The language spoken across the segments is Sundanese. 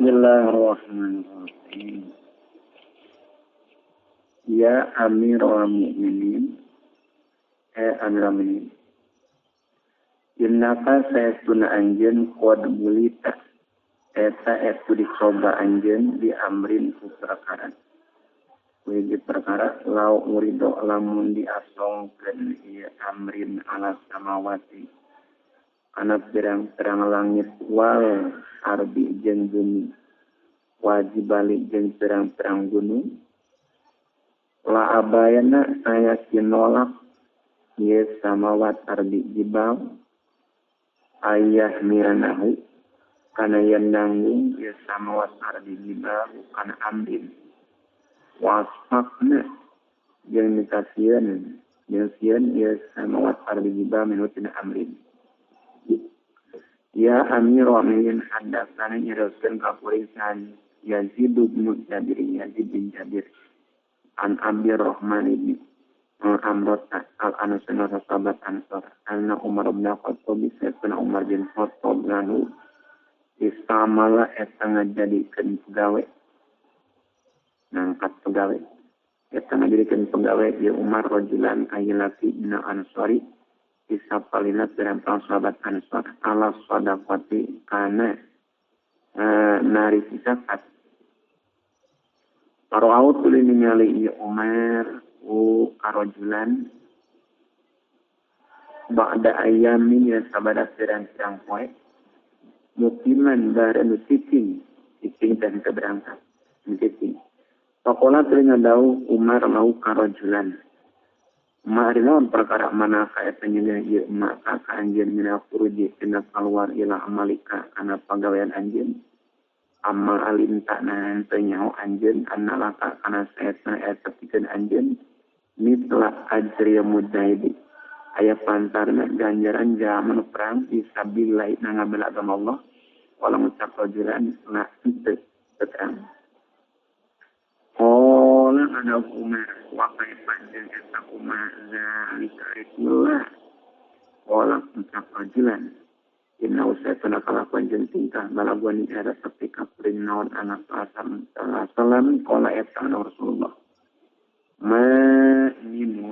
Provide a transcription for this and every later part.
Bismillahirrahmanirrahim. Ya Amirul Mukminin, Amirul Mukminin. Innaka saytuna anjeun qad bulita. Eta etu dicoba anjeun di amrin ku perkara. Wiji perkara lau urido lamun diasongkeun ieu amrin ala samawati. Kana pirang-pirang langit wal ardi jeung bumi. Wajibali jeung pirang-pirang gunung. La abayana saya kinolak ieu samawat ardi jibal ayah miranahu kana yen nanggung ieu samawat ardi jibal kana amrin wasfaqna jeung mikasieun jeung sieun ieu samawat ardi jibal minutina amrin. Ya Amirul Mukminin hadatsana nyarioskeun ka kuring Yazid bin Jabir, Yazid bin Jabir an Abi Rahman ibn Amr al-Ansari sahabat Ansar anna Umar bin Khattab sayyidina Umar bin Khattab nanu istamala eta ngajadikeun pegawe ngangkat pegawe eta ngajadikeun pegawe ieu Umar rajulan kailati bin Ansari isapalina pirang-pirang sahabat Ansar ala shadaqati kana nari zakat. Paroau tuluy ningali ieu Umar u karajulan ba'da ayamin ya sabada pirang-pirang poe mukiman barenu cicing cicing dan keberangkat cicing. Pakola tuluy ngadau Umar lau karajulan ma'rinawan perkara mana ka eta nyegah ieu maka ka anjeun mina furuji tina kaluar ila amalika kana pagawean anjeun amal alimta na teu nyaho anjeun annalaka kana saetna eta pikeun anjeun mitla ajri mujahidi aya pantarna ganjaran jalma perang fisabilillah na ngabela agama Allah wala ngucap rajulan la teu terang. Qala ada Umar wa kaifa jeung eta Umar zalika itulah qala ngucap rajulan inna usaytuna kalakuan jeung tingkah balaguan era sepi kapuring naon anak salam qala eta Rasulullah ma min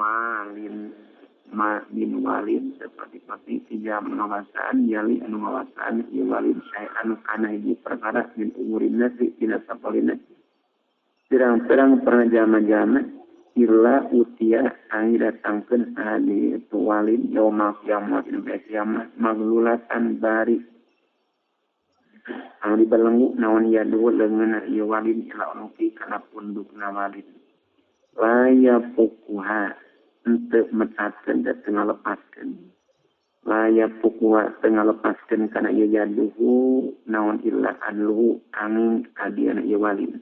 walin seperti tiga mengawasaan yali anu ngawasaan ieu walin syai'an kana hiji perkara min umurin nasi tina sapalina pirang-pirang pernah jama-jama illa utia ang datangkeun saha di walin yaumul qiyamah dina kiamat maglulatan bari ang dibelenggu naon yadu leungeunna ieu walin ila unuki kana pundukna walin la yafukuha henteu metatkeun da teu ngalepaskeun la yafukuha teu ngalepaskeun kana ieu yaduhu naon illa anluhu angin kadiana ieu walin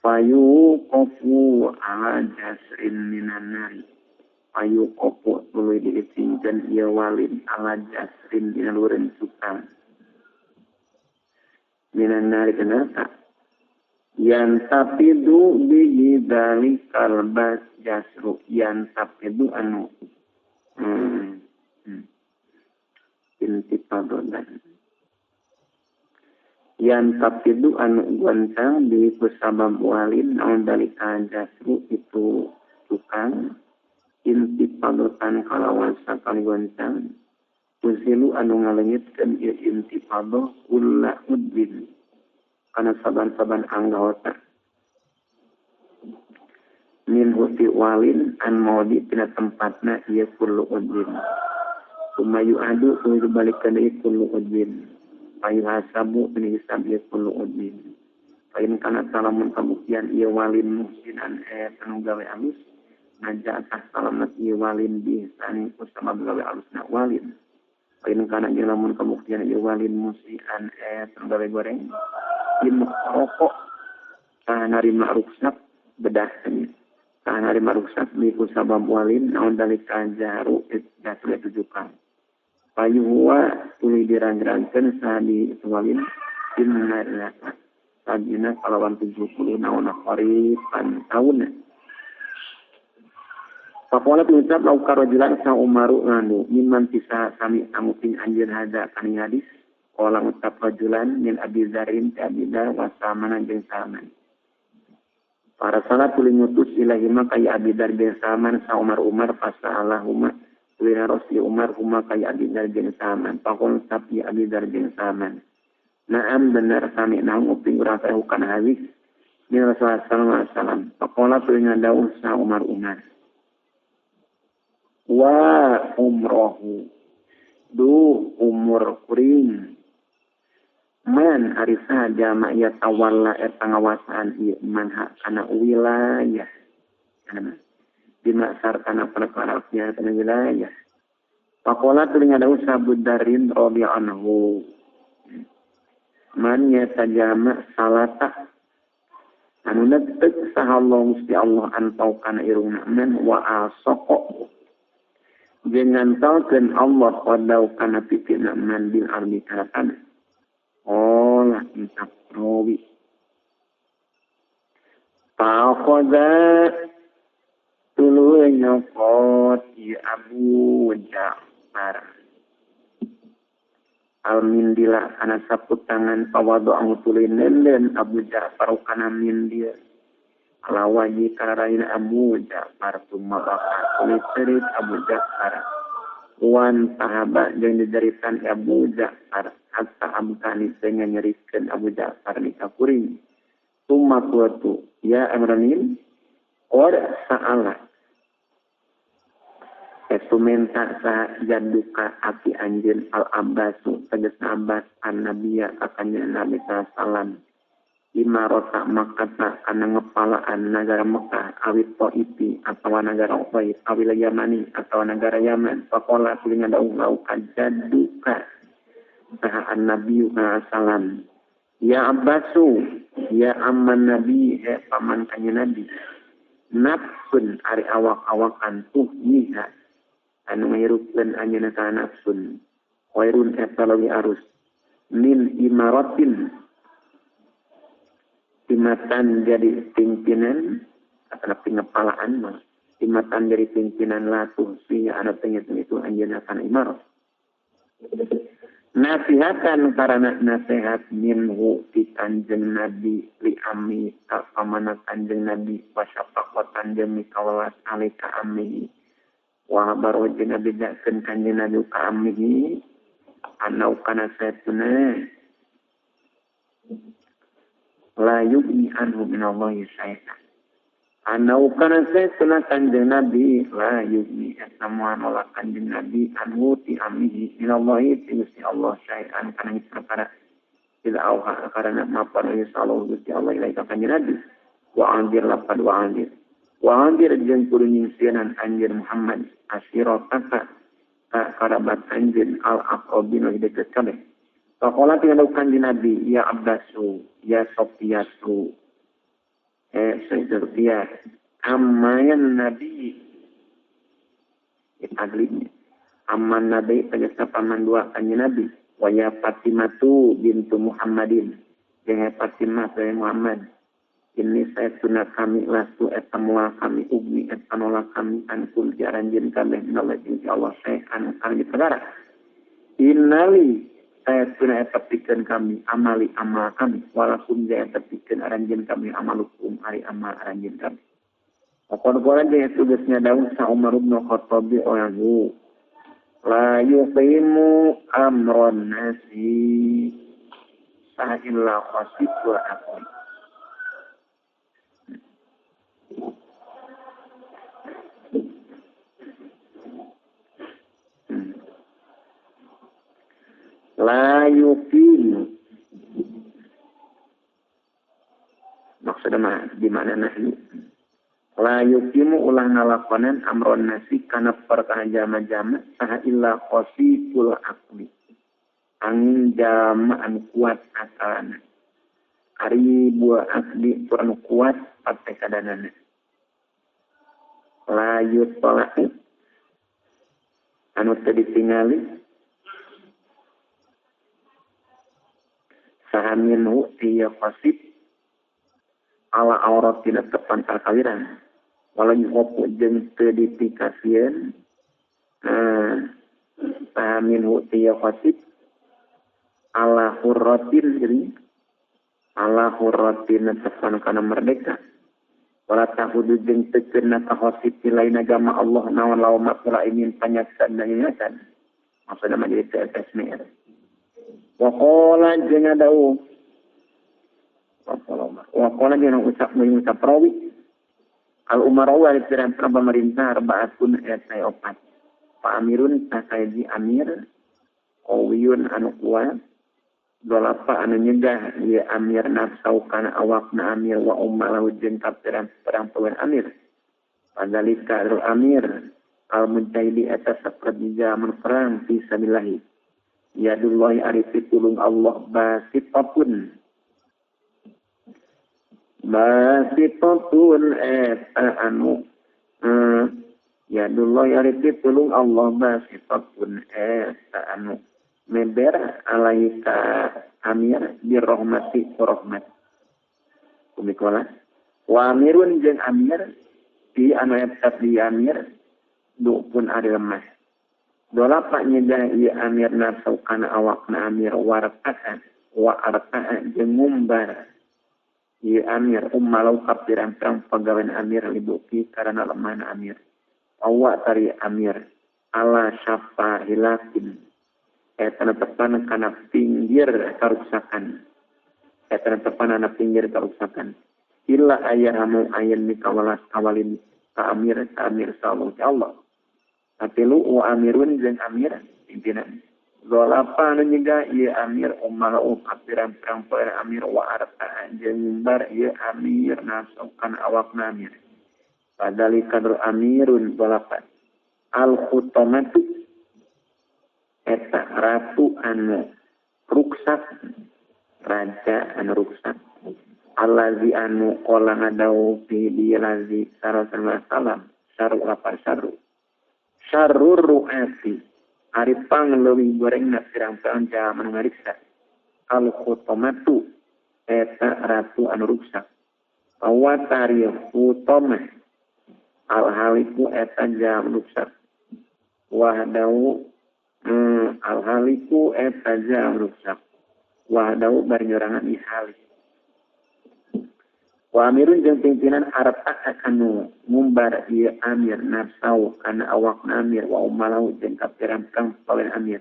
payu kofu ala jasrin minan nari payu kofu tuluy diisingkeun ieu walin ala jasrin dina lureun cukang minan nari kenapa yan tapidu bihi dalikal bas jasru yan tapidu anu intifadodan yan tapidu anu goncang di kusabab walin naon dalika jasru itu tukang intifadotan kalawan sakali goncang uzilu anu ngalengitkeun ieu intifadoh kulla udbin kana saban-saban anggota min huti walin an maudi tina tempatna ieu kullu udbin kumayu adu kudu balikeun deui kullu udbin payu hasabu bin hisab ieu kullu udbin pain kana salamun kabuktian ieu walin muhsinan anu gawe alus naja atas salamet ieu walin bi ihsani ku sabab gawe alusna walin pain kana ieu lamun kabuktian ieu walin musian anu gawe goreng ieu rokok tah narima ruksak bedah tah narima ruksak bi ku sabab walin naon dalika jaru jatuh tujukan payu huwa tuluy dirang-rangkeun saha di walin inna laka sajina kalawan 70 naon qariban taun. Pakola pengucap lau karajulan sa Umaru nganu mimman tisa sami amuping anjeun hada kani hadis Qala ucap rajulan min Abi Dzarrin ti Abi Dzar wa Salman jeung Salman. Para salat tuluy ngutus ilahima ka Abi Dzar bin Salman sa Umar Umar fasalahuma tuluy naros Umar huma ka Abi Dzar bin Salman. Faqul tapi Abi Dzar bin Salman. Naam benar kami naung uping urang teh kana hadis min Rasulullah sallallahu alaihi wasallam. Faqala tuluy ngadawuh sa Umar Umar. Wa umrohu duh umur kuring man ari saja ma ya tawalla eta ngawasaan ieu man hak kana wilayah kana dimasar kana perkara nya kana wilayah. Faqala tuluy ngadawuh Abu Dzarrin radhiyallahu anhu man yatajama salata anu netek saha Allah Gusti Allah antau kana irungna man wa asaqa jeung ngantalkeun Allah qadau kana pitina man bil ardi kana tanah. Olah entap rawi fa'akhadha tuluy nyokot ya Abu Ja'far al-mindila kana sapu tangan pawadu ang tuluy nenden Abu Ja'far kana mindil ala waji kana raina Abu Ja'far tumma baka tuluy serit Abu Ja'far wan sahaba jeung dijaritan Abu Ja'far hatta abkani sehingga nyerikeun Abu Ja'far ni ka kuring. Tumma qultu ya amranin qad sa'ala etu menta sa jaduka aki anjeun al Abbasu tegasna Abbas an nabiyya ka kanjeng Nabi sallam imarota Makkah kana ngepalaan nagara Mekah awit Thaifi atawa nagara Thaif awil Yamani atawa nagara Yaman. Faqala tuluy ngadawuh lau kajaduka saha an nabiyyu sallam ya Abbasu ya amman nabi he paman kanjeng Nabi nafsun ari awak-awakan tuhniha anu ngahirupkeun anjeunna ka nafsun khairun eta leuwih arus min imaratin timatan jadi pimpinan atau pengepalaan mah timatan jadi pimpinan latuh sehingga anu pengitung itu anjeunna kana imarah. Nasihatan karena nasihat minhu ti kanjeng Nabi li ami ka pamana kanjeng Nabi wa syafaqatan jeung mikawelas alika amihi wa baru jeung ngabejakeun kanjeng Nabi ka amihi anau kana saytuna la yugni anhu minallahi syai'an anau kana saytuna kanjeng Nabi la yugni eta moal nolak kanjeng Nabi anhu ti amihi minallahi ti Gusti Allah syai'an kana perkara ila auha karena mapan sallallahu Gusti Allah ilaika kanjeng Nabi wa anzir lapad wa anzir wa anzir jeung kudu nyingsieunan anjeun Muhammad asyirataka ka karabat anjeun al aqrabin nu deket kabeh. Faqala tinggal kanjeng Nabi ya Abbasu ya Sofiyatu Sofiyah ammayan Nabi taglibnya amman Nabi tegasna paman dua kanjeng Nabi wa ya Fatimatu bintu Muhammadin jeung Fatimah bin Muhammad ini saya tuna kami lastu eta moal kami ugni eta nolak kami ankum ti aranjeun kabeh nolak insyaallah saean kami perkara innali saya tuna eta pikeun kami amali amal kami walakum jaya pikeun aranjeun kami amalukum ari amal aranjeun kami. Qala jeung tugasnya daun sa Umar bin Khattab olahu la yuqimu amron nasi sa illa khasib wa aqli. La yuqimu maksudnya mah di mana nahyi la yuqimu ulah ngalakonan amron nasi kana perkara jama-jama saha illa khasiful aqli angin jama anu kuat akalana ari buah akli tur anu kuat patekadanana la yutola'u anu teu ditingali saha minhu ti khasif ala aurat tina tepan perkawinan wala yuhopu jeung teu dipikasieun saha minhu ti khasif Ala hurratin jadi ala hurratin tepan kana merdeka. Wala tahudu jeung teu keuna kahosip lain agama Allah naon laumat ingin panyaksaan dan ingatan. Maksudna mah jadi TSMR. Wa qala jeung dawuh wa qala jeung ucap ngucap rawi al umara wa pirang-pirang pemerintah arbaatun eta opat. Pak amirun takaji amir qawiyun anu kuat dolapa anu nyegah ieu amir nafsau kana awakna amir wa ummalahu jeung pirang-pirang pegawai amir. Padalika al amir al mujahidi eta saperti zaman perang fi sabilillah. Yadullahi ari pitulung Allah basitatun. Basitatun eta anu yadullahi ari pitulung Allah basitatun eta anu meber alaika amir birrahmati rahmat. Kumikola wa amirun jeung amir di anu eta di amir du pun ari lemah. Dolapa nyegah ieu amir nafsu kana awakna amir warta'a wa arta'a jeung ngumbar ieu amir ummalau ka pirang-pirang pagawean amir libuki karana lemahna amir. Awa tari amir ala syafa hilakin eta netepan kana pinggir karuksakan. Eta netepan kana pinggir karuksakan. Illa ayahamu ayen mikawalas kawalin ka amir sallallahu Allah. Atilu wa amirun jeung amir pimpinan. Dolapa anu nyegah ieu amir ummalau ka pirang-pirang poe amir wa arta jeung ngumbar ieu amir nasukan awakna amir. Padalika amirun dolapa al khutamatu eta ratu anu ruksak raja anu ruksak allazi anu qala ngadau fi dilazi sallallahu salam saru lapar saru syarrur ru'asi ari pangleuwih gorengna pirang-pirang jalma nu ngariksa al khutamatu eta ratu anu ruksak awatari khutamah al haliku eta jalma ruksak wahdau al haliku eta jalma ruksak wahdau bari nyorangan i halik wa amirun jeung pimpinan arta anu ngumbar ieu amir nafsau kana awakna amir wa ummalahu jeung kapirang-pirang pagawean amir.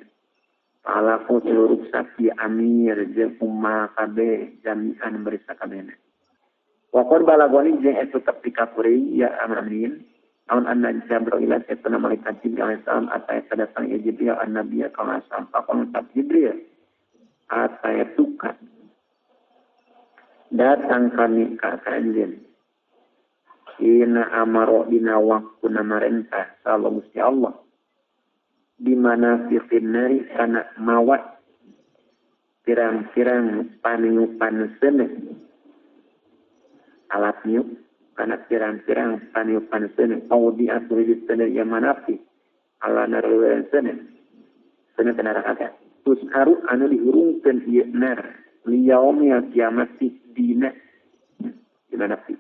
Palaku ruksak ieu amir jeung umma kabeh jami'an bari sakabehna. Wa qad balagoni jeung eta tepi ka kuring ya amin naon anna Jibril eta malaikat Jibril alaihissalam ata eta datang ieu Jibril annabiya ka sampakon ucap Jibril ata tuka datang kami ka kanjeng ina amaro dina waktuna marentah sallallahu Gusti Allah di mana fiqin nari kana mawa pirang-pirang paniupan seuneu alat niup kana pirang-pirang paniupan seuneu audi atur di seuneu ya manafi ala narweun seuneu seuneu kana neraka tusaru anu dihurungkeun ieu nar liyaumil kiamati dina dina nabi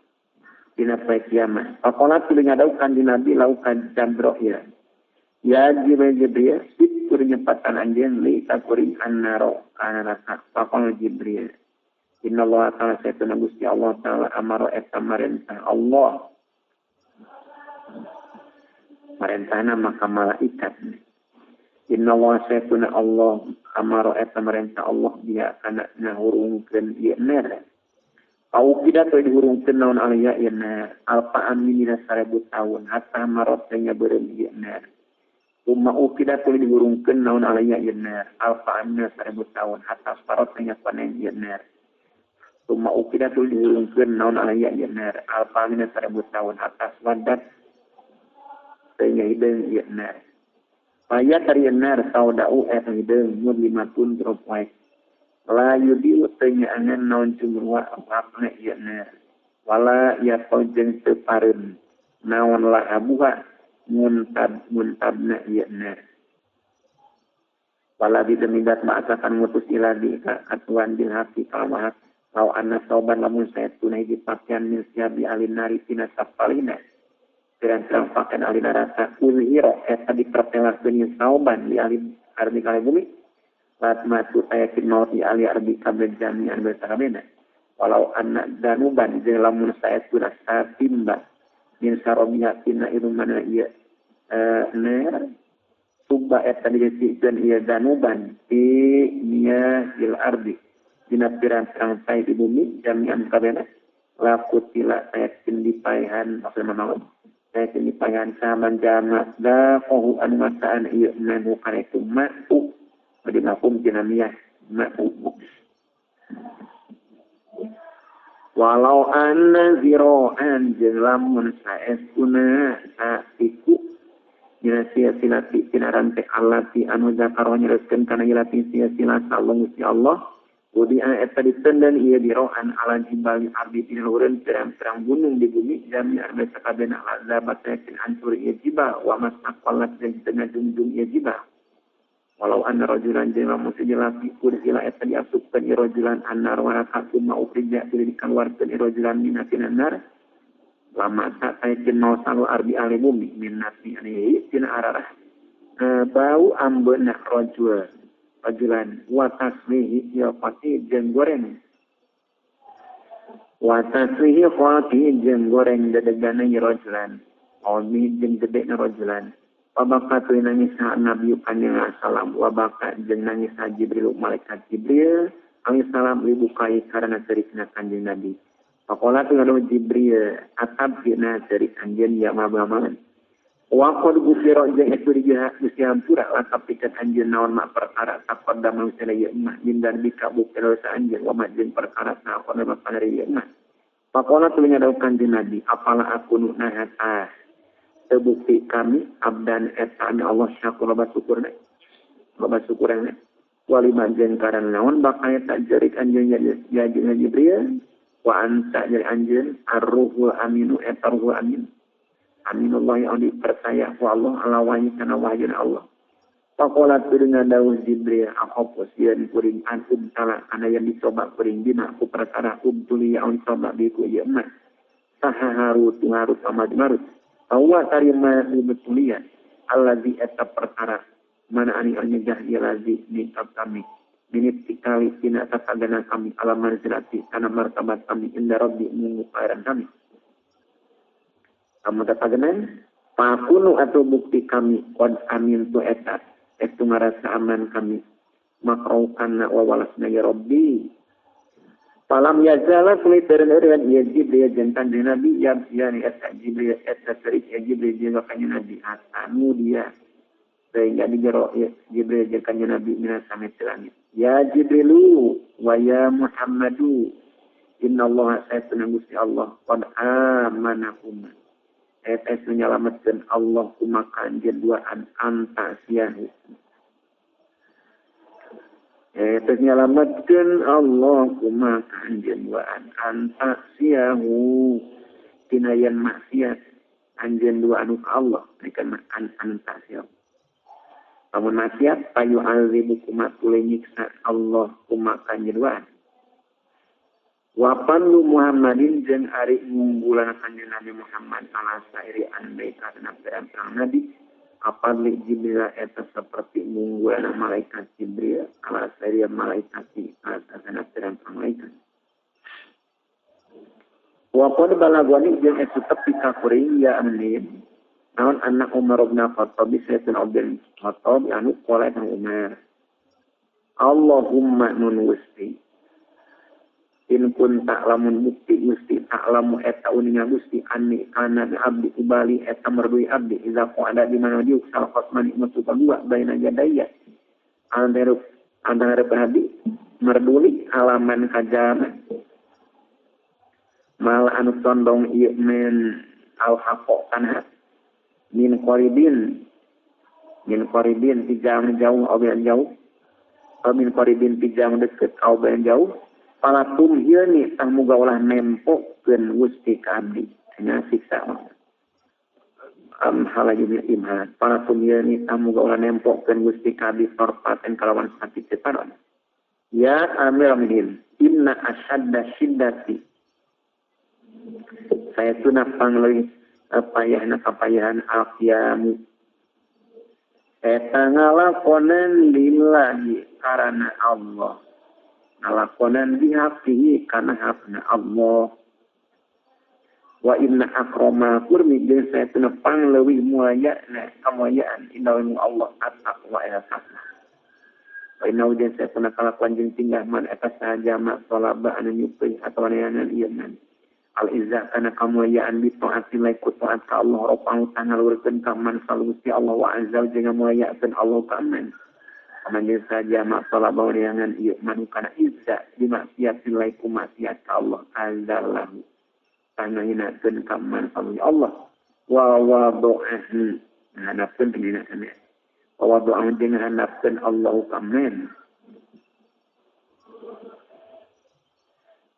dina poe kiamat. Faqala tuluy ngadaukan di nabi laukan Jibril ya Jibril sip kuring nyepatan anjeun li ka kuring annaro kana neraka. Faqala Jibril innallaha ta'ala saytuna Gusti Allah ta'ala amaro eta marentah Allah marentahna maka malaikat. Innallaha saytuna Allah amaro eta marentah Allah dia kana ngahurungkeun ieu nar. Au tidak teu dihurungkeun naon alaya ieu nar alfa amin dina 1000 taun hatta marot teh nyabeureum ieu nar. Umma ukida teu dihurungkeun naon alaya ieu nar alfa amin dina 1000 taun hatta marot teh nyapaneng ieu nar. Umma ukida teu dihurungkeun naon alaya ieu nar alfa amin dina 1000 taun hatta wadat teh nyahideung ieu nar. Paya tari nar saudau eta hideung mun limatun jero poe. La yudiu teu nyaangan naon cumrua awakna ieu nar. Wala yaqau jeung teu pareun naon lahabuha muntab muntabna ieu nar. Wala di demidat ma'asakan ngutus iladi ka katuan bil haqi kalawan hak. Lau anna sauban lamun saestuna hiji pakaian min siabi alin nari tina sapalina. Pirang-pirang pakaian alin neraka uzhira eta dipertelaskeun ieu sauban di alin ardi kale bumi. Latmatu ayatin mauti ali arbi kabel jami'an bersakabena. Walau anak danuban jeung lamun saestuna satimba min sarobiha tina irumana ieu ner subba eta digesikeun ieu danuban fi miyahil ardi dina pirang-pirang cai di bumi jami'an kabehna lakutila ayatin dipaehan maksudna maut ayatin dipaehan saman jama daqahu anu masaan ieu manu kana itu ma'u badi mafhum tina miyah ma'u. Walau anna ziro'an jeung lamun saestuna satiku dina sia-silati tina rante allati anu zakaro nyereskeun kana ilati sia-sila Allah Gusti Allah udia eta ditendan ieu diro'an ala jibali abdi dina luhureun pirang-pirang gunung di bumi jami'an sakabehna azabat yakin hancur ieu jibal wa masaqalat jeung teu ngajungjung ieu jibal. Walau anna rajulan jeung lamun sejelaki udkhila eta diasupkeun ieu rajulan annar wa rakatum ma ukhrija tuluy dikaluarkeun ieu rajulan minatin nar lama saekin mau salu ardi ahli bumi min nasi ani tina ararah bau ambeuna rajul rajulan wa tasmihi ya qati jeung goreng wa tasmihi qati jeung goreng dedegana ieu rajulan awi jeung gedena rajulan. Wabaka tu nangis Nabi kanjeng salam wabaka jeung nangis Jibril malaikat Jibril alaihi salam libukai karena cerikna kanjeng Nabi. Pakola tu ngadu Jibril atab dina cerik anjeun ya mabaman. Wa qad gufira jeung itu dijaha Gusti hampura lakap pikeun anjeun naon mak perkara taqaddama usana ieu mah min bika bukti dosa anjeun wa ma jeung perkara taqaddama panari ieu mah. Pakola tu ngadu kanjeng Nabi apala aku nu nahata terbukti kami abdan eta Allah syakur loba syukurna loba syukurna walima jeung karana naon bakal eta jerik anjeun ya Jibril wa anta jeung anjeun ar-ruhul aminu eta ruhul amin aminullah yang dipercaya ku Allah ala wahyu kana wahyuna Allah. Faqala dengan dawuh Jibril akhafus yeun kuring antum salah kana yang dicoba kuring dina ku perkara ubtuli yang dicoba biku ieu mah saha harut harut sama marut Awa tarima betulia allazi eta perkara mana ani nyegah ieu lazi nikab kami minittikali tina tatagana kami ala manzilati kana martabat kami inda rabbi munggu pangeran kami kamu tataganan pakunu atau bukti kami qad amin tu eta etu ngarasa aman kami makraukanna wa walasna ya rabbi. Falam yazala kulit dengan ya Jibril jantan Nabi ya yani eta Jibril eta serik ya Jibril jeung kanjeng Nabi anu dia sehingga dijero ya Jibril jeung kanjeng Nabi minas samit langit ya Jibrilu wa ya Muhammadu innallaha sayatuna Gusti Allah qad amanakum eta nyalametkeun Allah kumaha anjeun duaan anta siahu. Terus nyalametkeun Allah kumaha anjeun duaan anta siahu tina yen maksiat anjeun dua anu ka Allah rikeun an anta siahu. Lamun maksiat payu azibu kumaha tuluy nyiksa Allah kumaha anjeun duaan. Wa panlu Muhammadin jeung ari ngunggulan kanjeng Nabi Muhammad ala sairi anbi kana pirang-pirang nabi apabila Jibril eta seperti munggulan malaikat Jibril ala sairi malaikat kana pirang-pirang malaikat. Wa qad balagani jeung eta tepi ka kuring ya amin naon anak Umar bin Khattab sayyidina Abdul Khattab anu qala Umar Allahumma nun gusti in kun ta'lamun bukti gusti ta'lamu eta uninga gusti anni kana abdi ubali eta merdui abdi iza qada di mana diuk sal khosmani mutu dua baina jadaya antara abdi merduli halaman kajama mal anu condong ieu men al haqo kana min qaribin tijang jauh au jauh min qaribin tijang deket au jauh palatum ieu ni tah muga ulah nempokeun Gusti ka abdi nya siksa am halaju imhan palatum ieu ni tah muga ulah nempokeun Gusti ka abdi torpaten kalawan sakit separon ya amir minin inna asyadda syiddati saya tuna pangleuwih payahna kapayahan al-qiyamu eta ngalakonan lillahi karana Allah ngalakonan bihaqihi kana hakna Allah wa inna akrama kurmi jeung saestuna pangleuwih mulyana kamulyaan indahu Allah at-taqwa ila taqwa wa inna jeung saestuna kalakuan jeung tingkah man eta saja ma talaba anu nyupri atawa neangan ieu man al izzah kana kamulyaan bi taati la ku taat ka Allah rafa'u tangalurkeun ka man salusi Allah wa azza jeung ngamulyakeun Allah ka man aman jeung saja ma talaba neangan ieu man kana izzah bi maksiat la ku maksiat ka Allah azallahu ngahinakeun ka man salusi Allah wa wada'ahu ngahanakeun penghinaan wa wada'ahu jeung ngahanakeun Allah ka man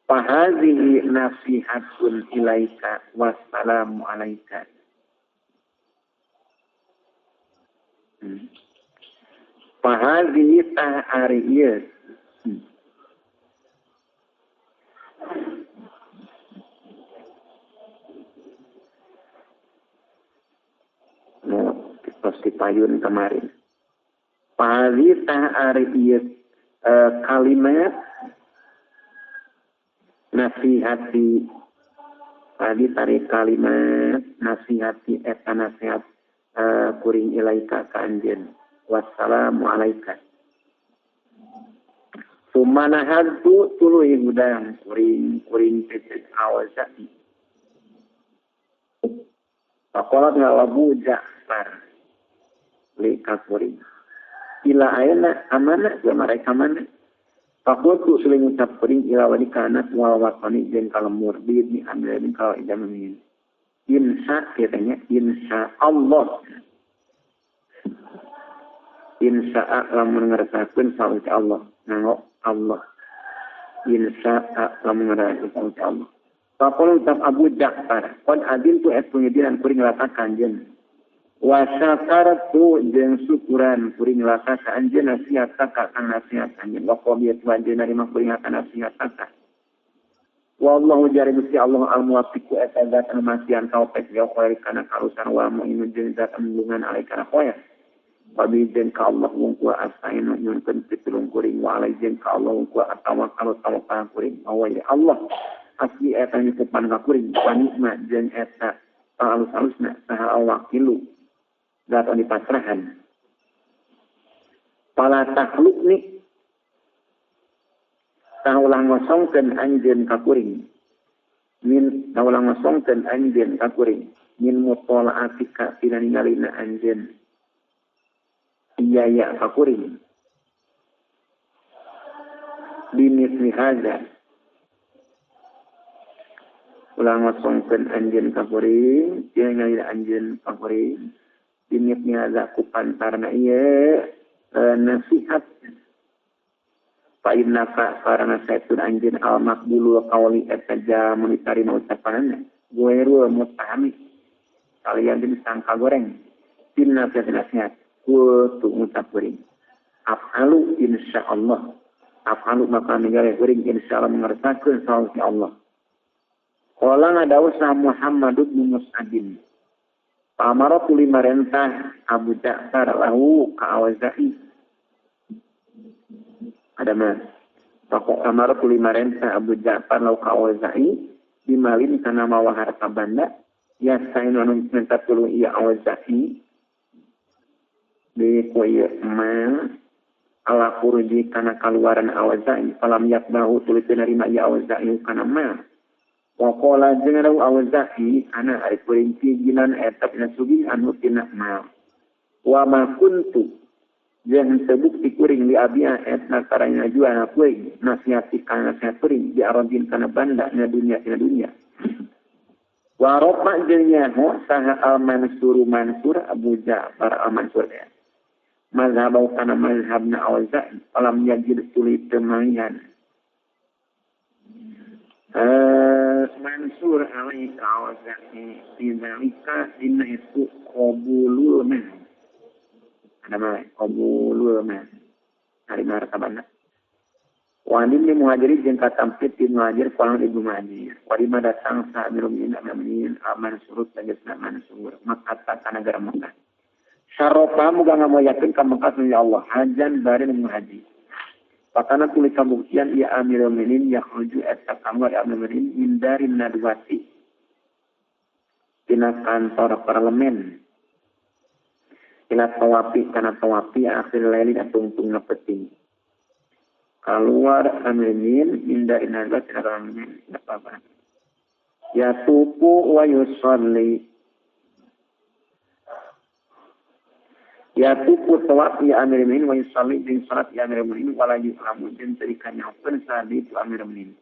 fahazihi nasihatun ilaika wassalamu alaika. Fahazihi tah ari ieu pasti payun kemarin. Fahazihi tah ari ieu kalimat nasihati tadi tarik kalimat nasihati eta nasihat kuring ilaika ka anjeun wassalamu alaika sumana hadtu tuluy gudang kuring kuring titik awazai faqalat Abu Ja'far li ka kuring ila aina amana ya mereka mana Fakultu suling ucap kuring ila wadi kanat wal watani jeung kalemur bi amri kalau ijamin insya katanya insya Allah insya lamun ngersakeun saur Allah nganggo Allah insya lamun ngersakeun saur Allah Faqul ucap Abu Ja'far qad adil tu et pengidiran kuring latakan jeung wa syakartu jeung syukuran kuring laka ka anjeun nasihat ka kang nasihat anjeun wa qabiyat wa anjeun narima kuring ka nasihat ka wallahu jari Gusti Allah al muwaffiqu eta zat anu masihan taufik ya khair kana karusan wa mu'inu jeung zat anu nulungan alaika kana khoya wa bi jeung ka Allah wungkul astainu nyunkeun pitulung kuring wa alai jeung ka Allah wungkul atawakkalu tawakal kuring wa ya Allah asli eta nyukupan ka kuring wa nikmat jeung eta alus-alusna saha wakilu zat anu dipasrahan pala takhlukni tah ulah ngosongkeun anjeun ka kuring min tah ulah ngosongkeun anjeun ka kuring min mutolaatika tina ningalina anjeun iya ya ka kuring bimisli hadza ulah ngosongkeun anjeun ka kuring tina ningalina anjeun ka kuring bimisli hadza ku pantarna ieu nasihat fa innaka karana saitun anjeun al maqbulu qawli eta jamun ditarima ucapanna gueru mutahami kalian din sangka goreng tinna nasihat kutu ngucap kuring af'alu insyaallah af'alu maka ninggal kuring insyaallah ngersakeun saur Allah qala ngadawuh sa Muhammad bin Mus'abin Pamaro tuli marentah Abu Ja'far lahu ka Auza'i ada mah pokok amaro tuli marentah Abu Ja'far lahu ka Auza'i dimalin kana mawa harta banda ya sain anu minta tulung ieu Auza'i di ku ieu mal ala kurji kana kaluaran Auza'i falam yakbahu tuli teu narima ieu Auza'i kana mal Waqala jeung Auza'i ana ari kuring piginan eta tina sugih anu tina mal wa ma kuntu jeung teu bukti kuring li abia etna karana juana kuring nasihati kana nasihat kuring di aradin kana banda na dunia tina dunia wa rafa jeung nyaho saha al mansur mansur Abu Ja'far al Mansur ya mazhabau kana mazhabna Auza'i alam yajid tuli teu manggihan Mansur alaika Auza'i bidzalika dina itu qabulul man ada mah qabulul man ari martabana wa anin li muhajirin jeung katampit ti muhajir qalan ibnu Muhajir wa lima datang sa amirul mu'minin aman surut tegasna Mansur Makkah ka negara Makkah Syarafa muga ngamuliakeun ka Makkah ya Allah hajan bari nu haji. Pakana tuluy kabuktian ieu Amirul Mukminin yakhruju eta kaluar Amirul Mukminin min darin nadwati tina kantor parlemen ila tawapi kana tawapi akhir lailin atungtungna penting. Keluar Amirul Mukminin min darin nadwati tina parlemen apa ya tupu wa yusalli ya tupu tawaf ya Amirul Mukminin wa yusalli jeung salat ya Amirul Mukminin wala yu'lamu jeung teu dikanyahokeun saha itu Amirul Mukminin.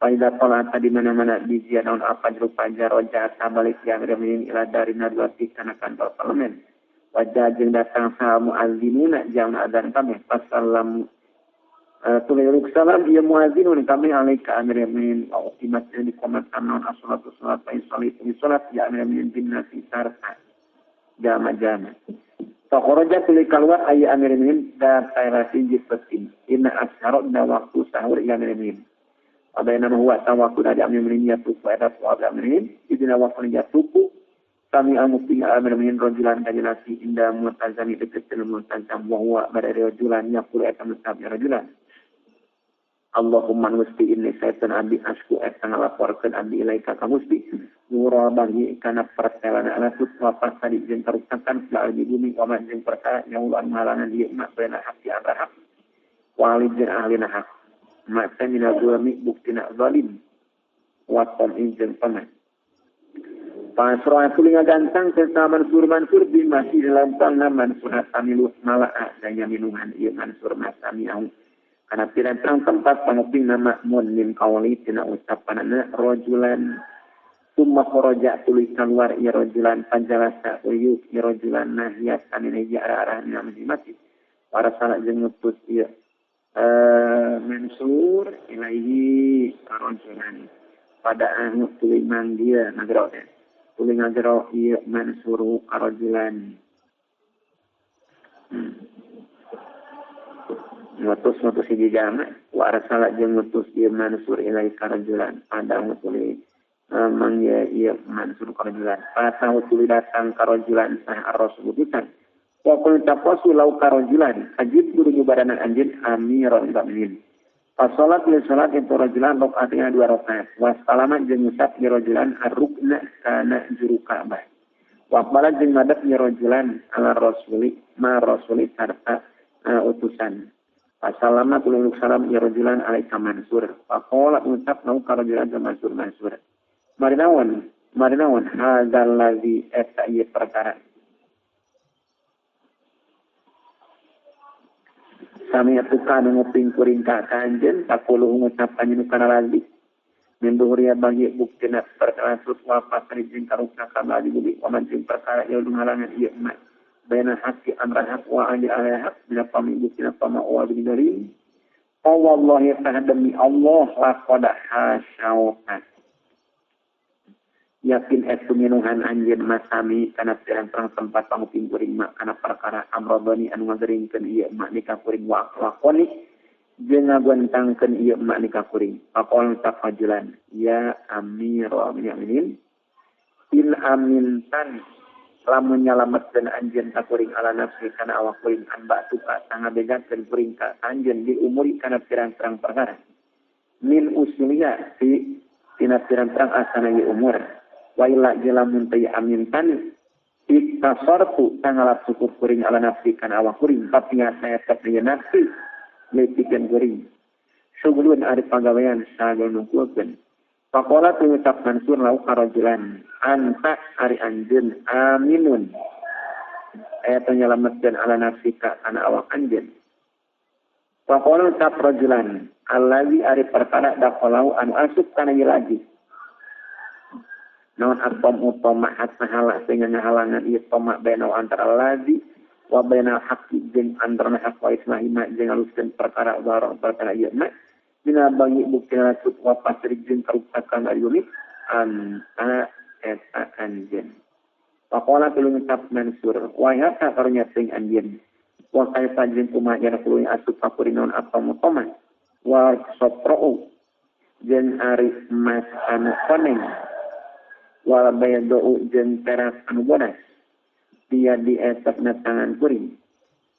Faida talata di mana-mana di naon apa-jru fajar roja balik ya Amirul Mukminin ila darin nadwati kana kantor parlemen. Wajah jeung datang saha muazzinuna jam adzan kabeh fasallam tuluy salam ya muazzinun kami alaika Amirul Mukminin wa uqimat jeung dikomatkan naon as-salatu salat fa yusalli salat ya Amirul Mukminin bin nasi sarta jama-jama. Fakharaja tuluy keluar aya Amirul Mukminin da sairasi jipetin inna ashara da waktu sahur ya Amirul Mukminin. Abaina huwa tawakku da Amirul Mukminin ya tuku eta wa Amirul Mukminin idina waktu ya tuku kami amuti Amirul Mukminin rajulan kajelasi inda muntazami deketil muntazam wa huwa bare rajulan yaqulu eta musab ya rajulan Allahumma nusti inni saytan abdi asku eta ngalaporkeun abdi ilaika ka Gusti mura bagi kana pertelana alatut wa fasadi jeung karuksakan fil di bumi wa man jeung perkara nyauluan halangan ieu mak bena hak antara hak wali jeung ahli hak mak teh mina zulmi buktina zalim wa tam'in jeung paman pasra tuluy ngagantang serta Mansur Mansur bi masih dalam Mansur tamilu malaa danya minuman ieu Mansur masami'u karena pirang-pirang tempat panguping nama mun min qawli tina ucapanana rajulan summa kharaja tuluy keluar ya rajulan panjalasa uyuk ya rajulan nahiyatan ini arah-arah dina masjid para salat jeung ngutus ieu Mansur ilaihi rajulan pada anu tuluy manggil nagero teh tuluy ngagero ieu Mansur rajulan ngutus hiji jalma wa arsala jeung ngutus ieu Mansur ilai karajulan pada tuluy manggil ieu Mansur karajulan pada tuluy datang karajulan sah ar-rasul utusan wa qul taqasu law karajulan ajib guru nyubadanan anjeun amirul mukminin fa salat li salat itu rajulan rakaatna 2 rakaat wa salama jeung ngucap li rajulan ar-rukna kana juru Ka'bah wa qala jeung madep li rajulan ala rasuli ma rasuli sarta utusan Assalamu alaikum salam ya rajulan alaika Mansur. Faqala ucap nau ka rajulan Mansur Mansur. Marinawan marinawan hadzal ladzi eta ieu perkara. Sami atuka nu nguping kuring ka anjeun taqulu ngucap anjeun kana ladzi. Min duhriya bagi buktina perkara tut wa pasri jeung karukna ka bagi bumi wa man jeung perkara ieu halangan ieu mah. Baina haqqi amra haq wa ahli haq bila pami buktina pama wa bidarin wallahi demi Allah laqad hasyauka yakin etu minuhan anjeun masami kana pirang-pirang tempat panguping kuring mak kana perkara amradani anu ngageringkeun ieu mak nikah kuring wa lakoni jeung ngagontangkeun ieu mak nikah kuring faqol tafajulan ya amirul mukminin in amintan lamun nyalametkeun anjeun ka kuring ala nafsi kana awak kuring an ba'tuka sangabegakeun kuring ka anjeun di umuri kana pirang-pirang perkara min usuliya fi tina pirang-pirang asana ieu umur wa illa lamun teu amintan iktasartu tangalap cukup kuring ala nafsi kana awak kuring tapi saya tetep nafsi leupikeun kuring syughlun ari pagawean sagel nungkukeun Faqala ngucap Mansur lau karajulan anta ari anjeun aminun aya teh nyalametkeun ala nafsika kana awak anjeun. Faqala ngucap rajulan allazi ari perkara dakhalau anu asup kana ieu lagi naon atom utama hasahala sehingga ngahalangan ieu toma baina antara allazi wa bainal haqqi jeung antara hak wa ismahima jeung aluskeun perkara barang perkara ieu mah Mina bangi buktina tut wa pasri jeung karuksakan ari bumi anta eta anjeun. Faqala tuluy ngucap Mansur wa haka karunya teuing anjeun. Wa kaifa jeung kumaha yadkhulu asup ka kuring naon apa mutoma wa sopra'u jeung ari emas anu koneng wa baydu jeung perak anu bodas dia di etapna tangan kuring.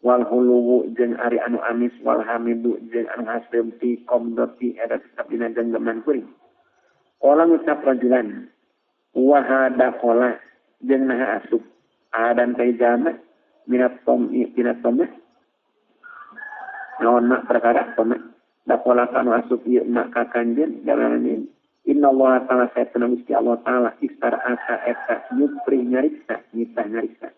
Wal huluwu jeung ari anu amis wal hamidu jeung anu hasreum fi qabdati eta tetep dina genggaman kuring. Qala ngucap rajulan wa hada qala jeung naha asup adan teh jalma minat tom'i tina tom'ah naon mak perkara tom'ah dakola kanu asup ieu mak ka kanjeun jalanan inna Allah ta'ala saytuna Gusti Allah ta'ala istar'aka eta nyupri nyariksa nitah nyariksa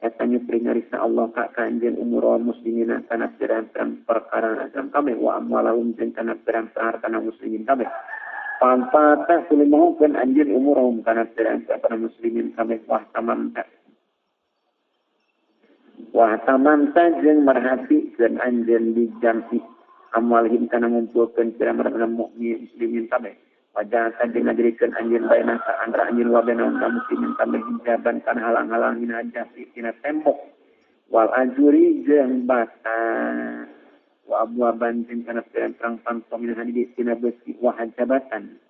eta nyupri nyariksa Allah ka kanjeun umur muslimina kana pirang-pirang perkara agam kabeh wa amwalahum jeung kana pirang-pirang hartana muslimin kabeh pampatah tuluy mahukeun anjeun umurahum kana pirang-pirang muslimin kabeh wah tamamta wah tamamta jeung merhatikeun anjeun di jam'i amwalihim kana ngumpulkeun pirang-pirang mukmin muslimin kabeh wajah jeung ngajadikeun anjeun baina antara anjeun wa baina muslimin kabeh hijaban kana halang-halang hina jafi tina tembok wal ajuri jeung bata wa abwaban jeung kana pirang-pirang pantong dina hadis tina besi wa hajabatan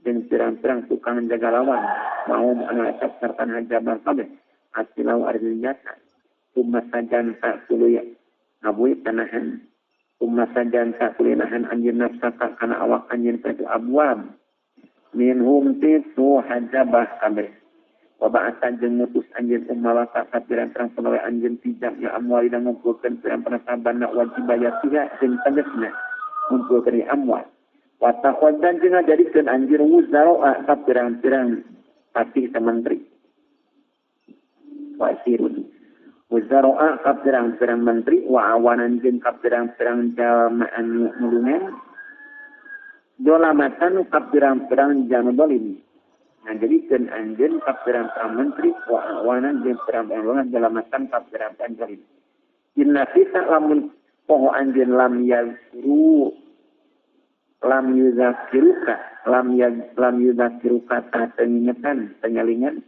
jeung pirang-pirang tukang jaga lawan mau anu eta sarta hajaban kabeh asilau ari senjata umma sajanta tuluy ngabuy tanahan umma sajanta tuluy nahan anjeun nafsaka kana awak anjeun itu abwab minhum tisu hajabah kabeh wa ba'atha jeung ngutus anjeun ummalaka ka pirang-pirang pegawai anjeun tijak ya amwal dina ngumpulkeun pirang-pirang sabana wajib bayatiha jeung tegasna ngumpulkeun amwal wa taqaddan jeung ngajadikeun anjeun wuzara'a ka pirang-pirang patih menteri wa sirun wuzara'a ka pirang-pirang menteri wa awanan jeung ka pirang-pirang jalma anu nulungan dolamatan ka pirang-pirang jalma dolim ngajadikeun anjeun ka pirang-pirang menteri wa awanan jeung pirang-pirang jalamatan ka pirang-pirang zalim. Inna fita lamun poho anjeun lam yazru lam yuzakiruka lam yuzakiruka ta tengingetan tenyalingan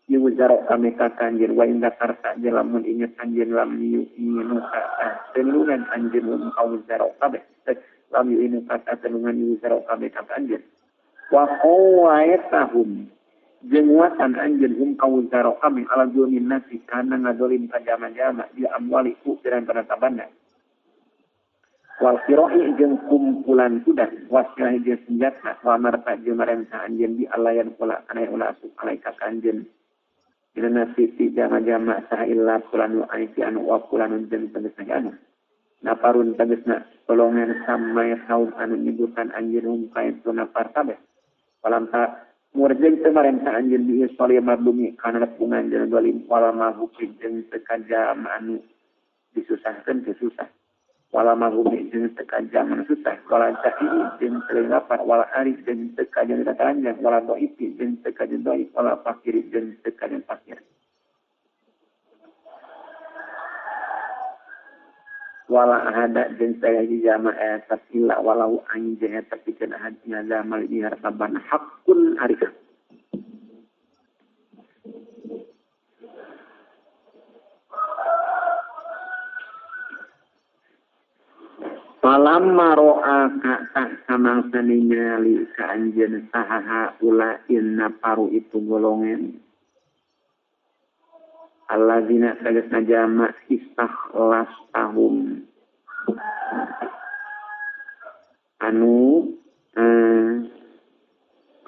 yuzaro kami ka anjeun wa inda karta jeung lamun inget anjeun lam yu'inuka ta tenungan anjeun kauzaro kabeh lam yu'inuka ta tenungan yuzaro kabeh ka anjeun wa qawaitahum jeung watan anjeun hum kauzaro kami ala zulmin nasi kana ngadolim ka jama-jama di amwali ku pirang-pirang tabana wal qira'i jeung kumpulan kuda wasilah jeung senjata wa marta jeung marentah anjeun di alayan kula kana ulah asup alaika ka anjeun dina nasi ti jama-jama saha illa fulan wa aiti anu wa fulanun jeung tegasna anu naparun tegasna golongan samai saum anu nyebutan anjeun hum ka itu napar kabeh walam ta murjeng teu marentah anjeun bi isali mardumi kana nepungan jeung zalim wala mahbubi jeung teu kajama anu disusahkeun teu susah wala mahbubi jeung teu kajama anu susah wala jahi jeung teu lapar wala ari jeung teu kajama telanjang wala dhaifi jeung teu kajama dhaif wala fakir jeung teu kajama fakir wala ahada jeung saya jama eta illa walau anjeun eta pikeun ahadnya zamal ieu hartaban hakun arif falamma ra'a ka samangsa ningali ka anjeun saha ula inna paru itu golongan alladzina tegasna jama istakhlastahum anu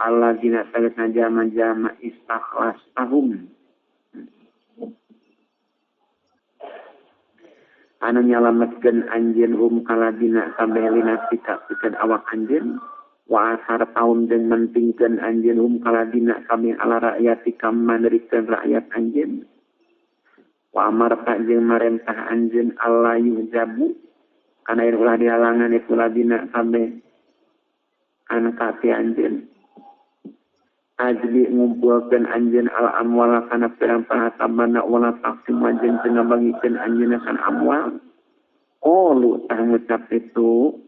alladzina tegasna jama-jama istakhlastahum anu nyalametkeun anjeun hum kaladina kabeh linasika pikeun awak anjeun wa asar taum jeung mentingkeun anjeun hum kaladina kabeh ala rakyatika manderikeun rakyat anjeun wa amarta jeung marentah anjeun alla yujabu kana yen ulah dihalangan itu ladina kabeh anu ka anjeun ajli ngumpulkeun anjeun al amwala kana pirang-pirang tabana wala taqsim jeung teu ngabagikeun anjeunna kana amwal qalu tah ngucap itu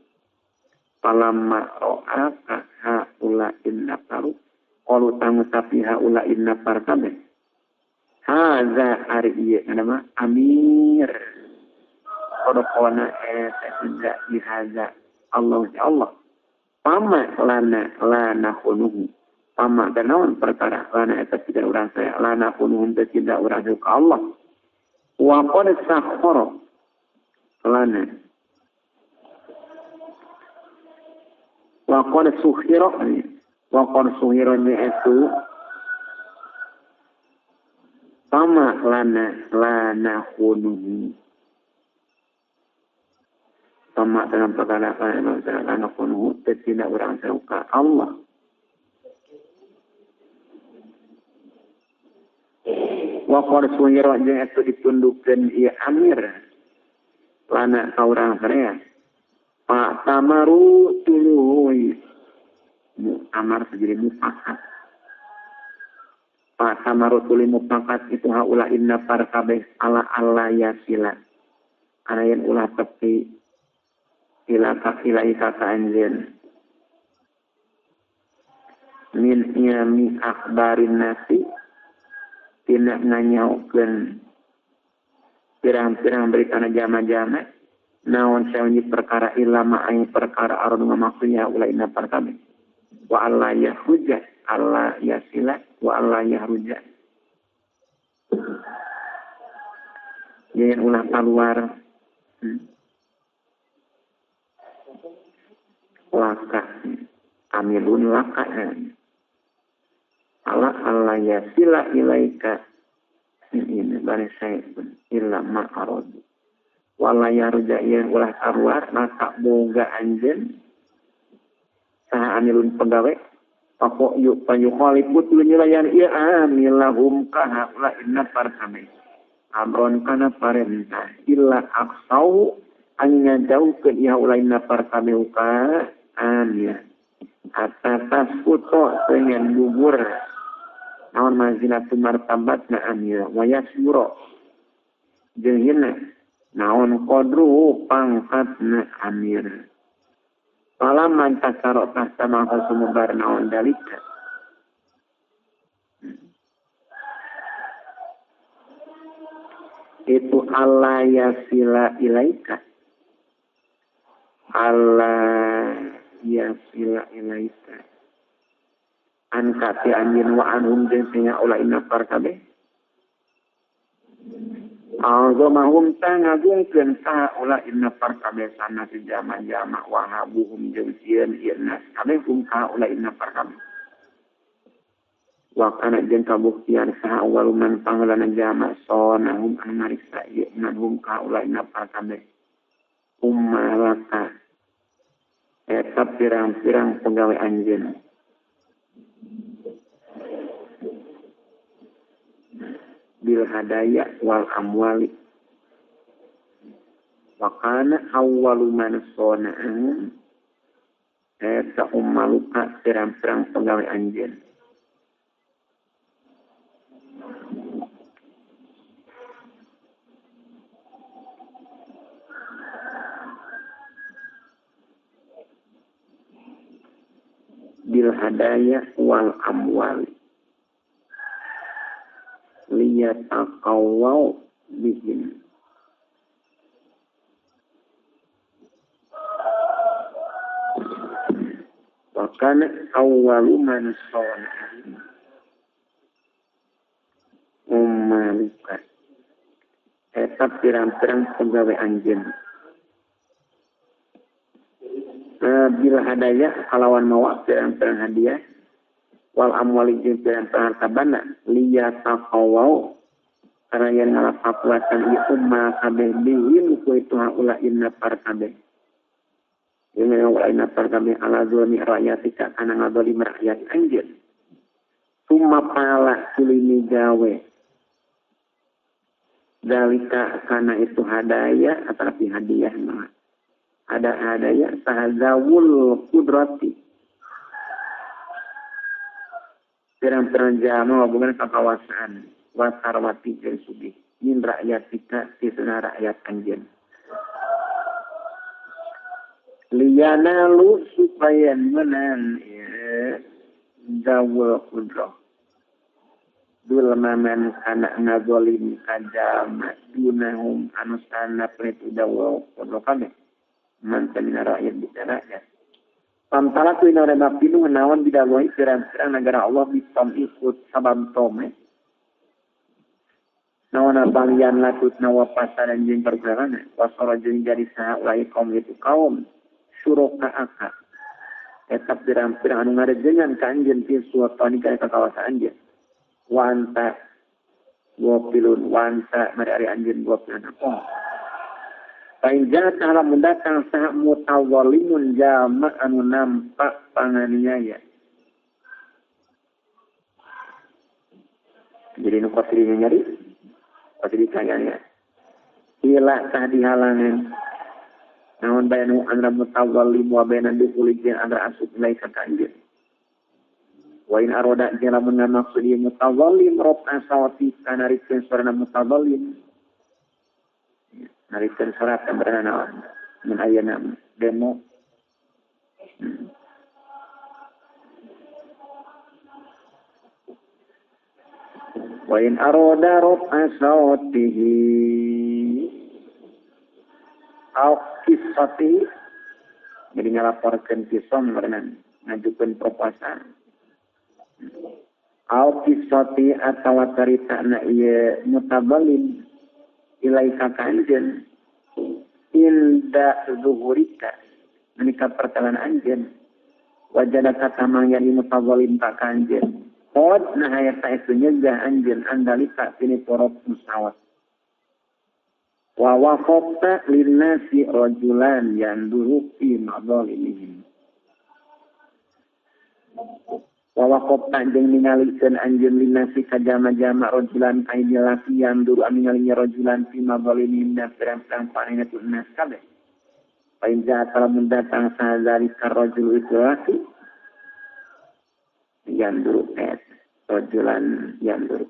falamma ra'aka haula inna paru qalu tah ngucap haula inna par kabeh haza ari ieu nama amir kodokona eta tidak dihaza Allah ya Allah pama lana lana khunuhu pama danaon perkara lana eta tidak urang saya lana khunuhu tidak urang ka Allah wa qad sakhara Lana wa qad sukhira wa qad sukhira itu sama lana lana khunuhu sama dalam perkara lana khunuhu tidak orang suka Allah. Wa qad sukhira itu ditundukkan ia amir lana ka urang sadaya pak tamaru tuluy amar jadi mufakat pak tamaru tuluy mufakat itu haula inna par kabeh ala alla yasila ana yen ulah tepi ila ka anjeun min ilmi akhbarin nasi tina nganyaokeun pirang-pirang beritana jama-jama naon saeunyi perkara ilama aing perkara arun ngamaksudnya ulah inna perkara wa alla yahruja alla yasila wa alla yahruja jangan ulah keluar laka amilun laka ala alla yasila ilaika ini bari saya pun illa ma aradu wala yarja yen ulah kaluar maka boga anjeun saha amilun pegawe pokok yuk panyukhalifu nyulayan ieu amilahum ka haula inna parkame amron kana parentah illa aqsau an ngajaukeun ieu haula inna parkame ka amil atas puto dengan gugur naon manzilatu martabatna amil wa yasmuro jeung hina naon qadru pangkatna amir palaman tasaro tahta mangka sumebar naon dalika itu alla yasila ilaika alla yasila ilaika angkati anjin wa anhum jeung sehingga ulah inna parkabe azamahum ta ngagungkeun saha ulah inna parkabe sana si jama-jama wa habuhum jeung sieun ieu nas kabeh hum ka ulah inna parkabe wa kana jeung kabuktian saha waluman pangeulana jama sonahum anu mariksa ieu manhum ka ulah inna parkabe ummalaka eta pirang-pirang pegawai anjeun bil hadaya wal amwali wa kana awwalu man sona'ahum eta ummaluka pirang-pirang pegawai anjeun bil hadaya wal amwali liyataqawwaw bihim wa kana awwalu man sana'a ummaluka eta pirang-pirang pegawai anjeun bil hadaya kalawan mawa pirang-pirang hadiah wal amwali jeung pirang-pirang harta banda liyataqawaw karena yen ngalapakuatan ieu umma kabeh bihim ku itu haula inna parkabe yen haula inna parkabe ala zulmi ra'yatika kana ngadolim rakyat anjeun summa pala tuluy gawe dalika kana itu hadaya atau hadiah mah ada hadaya sahazawul kudrati pirang-pirang jama hubungan kekawasan wasarwati jeung sugih min rakyatika tisna rakyat anjeun liyanalu supaya menang zawul kudrah dul maman kana ngazolim kajama dunahum anu sana itu dawul kudrah kabeh man tamina rakyat bisa rakyat pamtala tu ina rema pinuh naon bidaloi pirang-pirang negara Allah bitam ikut sabab tome Nawana balian latutna wa pasaran jeung pergerakanna wasara jeung jadi saha ulai kaum itu kaum syuraka aka eta pirang-pirang anu ngarejengan ka anjeun fi suwatani ka kawasan anjeun wa anta gopilun wa anta mari ari anjeun gopilun apa pain jahat lamun datang saha mutawallimun jama anu nampak panganiaya. Jadi nu kosrinya nyari pasti ditanya ila tah dihalangan naon bayanu anra mutawallim wa bayna dukhuli jeung anra asup ilaika ka anjeun wa in aroda jeung lamun ngamaksud ieu mutawallim rafa sawti kana narikeun suarana mutawallim narikeun suara tambahan naon mun ayeuna demo wa in aroda rafa sawtihi au kisati jadi ngalaporkeun kisah meureunan ngajukeun proposal au kisati atawa caritana ieu mutabalin ilaika ka anjeun inda zuhurika menika pertalan anjeun wajadaka tamang yani mutabalin ka anjeun qad nah eta itu nyegah anjeun andalika tini porok musawat wa waqafta linnasi rajulan yanduru fi madzalimihim wa waqafta jeung ningalikeun anjeun linnasi ka jama-jama rajulan ka hiji laki yanduru anu ningali rajulan fi madzalimihim da pirang-pirang panena tu nas kabeh fa in ja'a lamun datang sadzalika rajul itu laki yanduru rajulan yanduru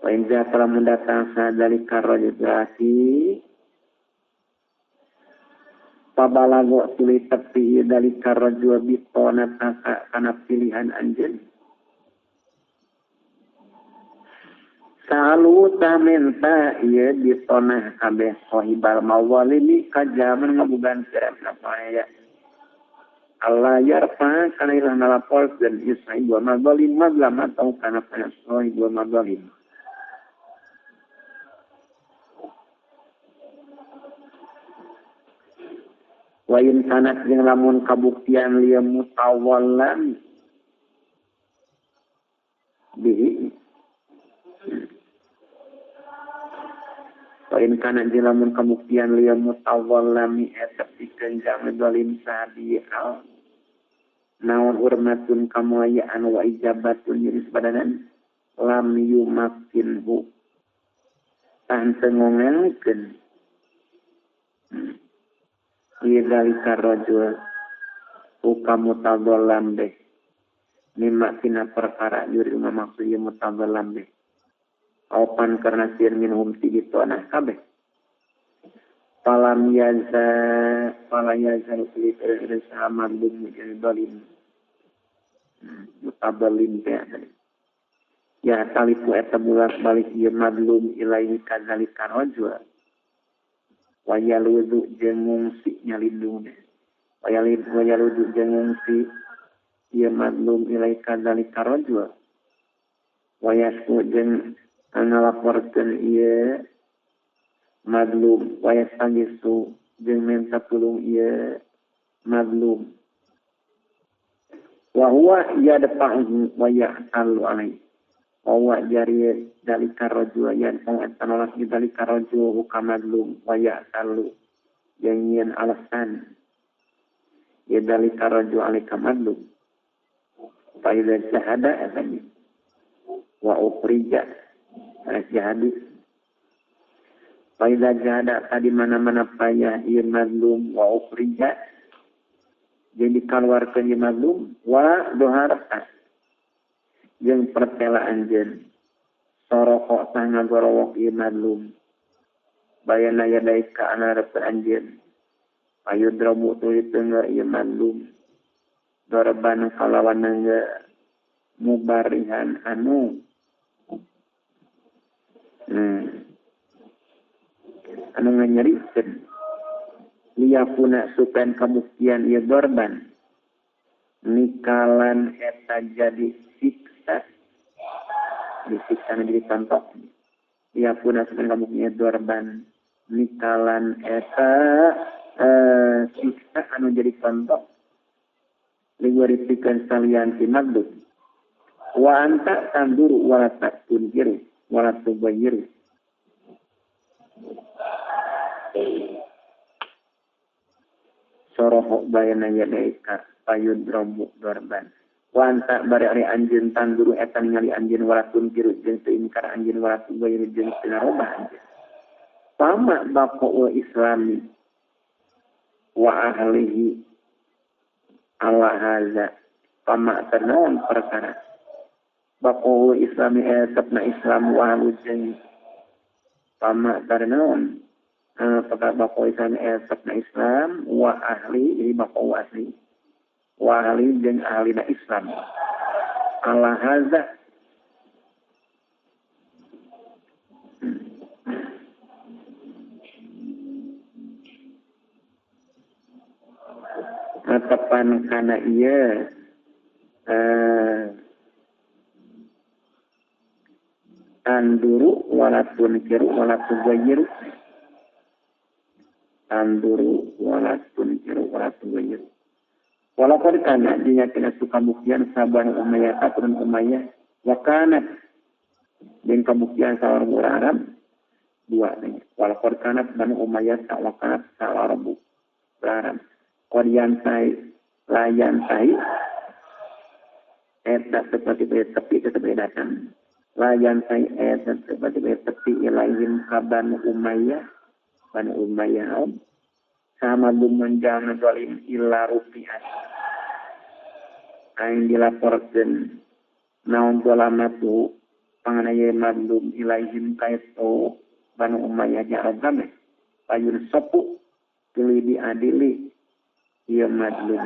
wa in ja'a lamun datang sadzalika rajul laki pabalago tuluy tepi dalika rajul bitonataka kana pilihan anjeun salu taminta ieu ditonah kabeh sahibal mawalimi ka jaman ngabogaan pirang-pirang aya Allah yarfa kana ilah ngalaporkeun ieu sahibul mazalim mazlam atau kana sahibul mazalim. Wa in kanat jeung lamun kabuktian lieu mutawallan bihi wa in kanat jeung lamun kabuktian lieu mutawallami eta pikeun jang zalim sabi al naon hurmatun kamuayaan wa ijabatun jeung sebadanan lam yumakkinhu tan tengongelkeun idzalika rajul uka mutadallam beh mimma tina perkara juri maksud ieu mutadallam beh opan karena sieun minhum ti ditu anah kabeh falam yaza fala yazal fi sama dum zalim mutadallim teh ya talifu eta bulak balik ieu madlum ilaihi kadzalika rajul wa yaludu jeung ngungsi nyalindungna wa yaludu jeung ngungsi ieu madlum ilaika dzalika rajul wa yasku jeung ngalaporkeun ieu madlum wa yastagisu jeung minta tulung ieu madlum wa huwa yadfa'uhu wa ya'talu alaihi wa huwa jari dzalika rajul yan eta nolak dzalika rajul ka madlum wa ya'talu jeung nyieun alasan ya dzalika rajul alika madlum fa idza jahada eta wa ukhrija jahadi fa idza jahada tadi mana-mana payah ieu madlum wa ukhrija jadi kaluarkeun ieu madlum wa doharta jeung pertela anjeun soroko tah ngagorowok ieu madlum bayana yadaika anarep anjeun ayudrabu tuluy teungeur ieu madlum dorban kalawan mubarihan anu anu nganyerikeun liyakuna supen kabuktian ieu dorban nikalan eta jadi siksa disiksa jadi contoh. Ia pun asupkeun kabuktian dorban mikalan eta siksa anu jadi contoh liwarifikan salian si magdub. Wa anta tanduru wala tunkiru wala tubayyiru. Soroho bayana yadaika payun robu dorban. Wa anta bari ari anjeun tanduru eta ningali anjeun wala tunkiru jeung teu ingkar anjeun wala tubayyiru jeung teu narobah anjeun. Fama baqa'u islami wa ahlihi ala hadza pama ternaon perkara baqa'u islami esepna Islam wa ahli pama ternaon perkara baqa'u islami esepna Islam wa ahli jadi baqa'u asli wa ahli jeung ahlina Islam ala hadza tepan kana ieu tanduru wala tunkiru wala tugayyiru tanduru wala tunkiru wala tugayyiru walaupun kana dinya kena suka buktian saban Umayyah turun Umayyah wa kana jeung kabuktian sawarga Arab dua nya walaupun kana Banu Umayyah wa kana sawarga Arab Korian tai layan tai eta seperti tepi tetep datang layan tai eta seperti tepi ilaihim ka Banu Umayyah Banu Umayyah sama bumun jangan zalim illa rupiah aing dilaporkeun naon zalamatu panganaya madlum ilaihim ka eta Banu Umayyah ja kabeh payun sapu tuluy diadili ia madlum.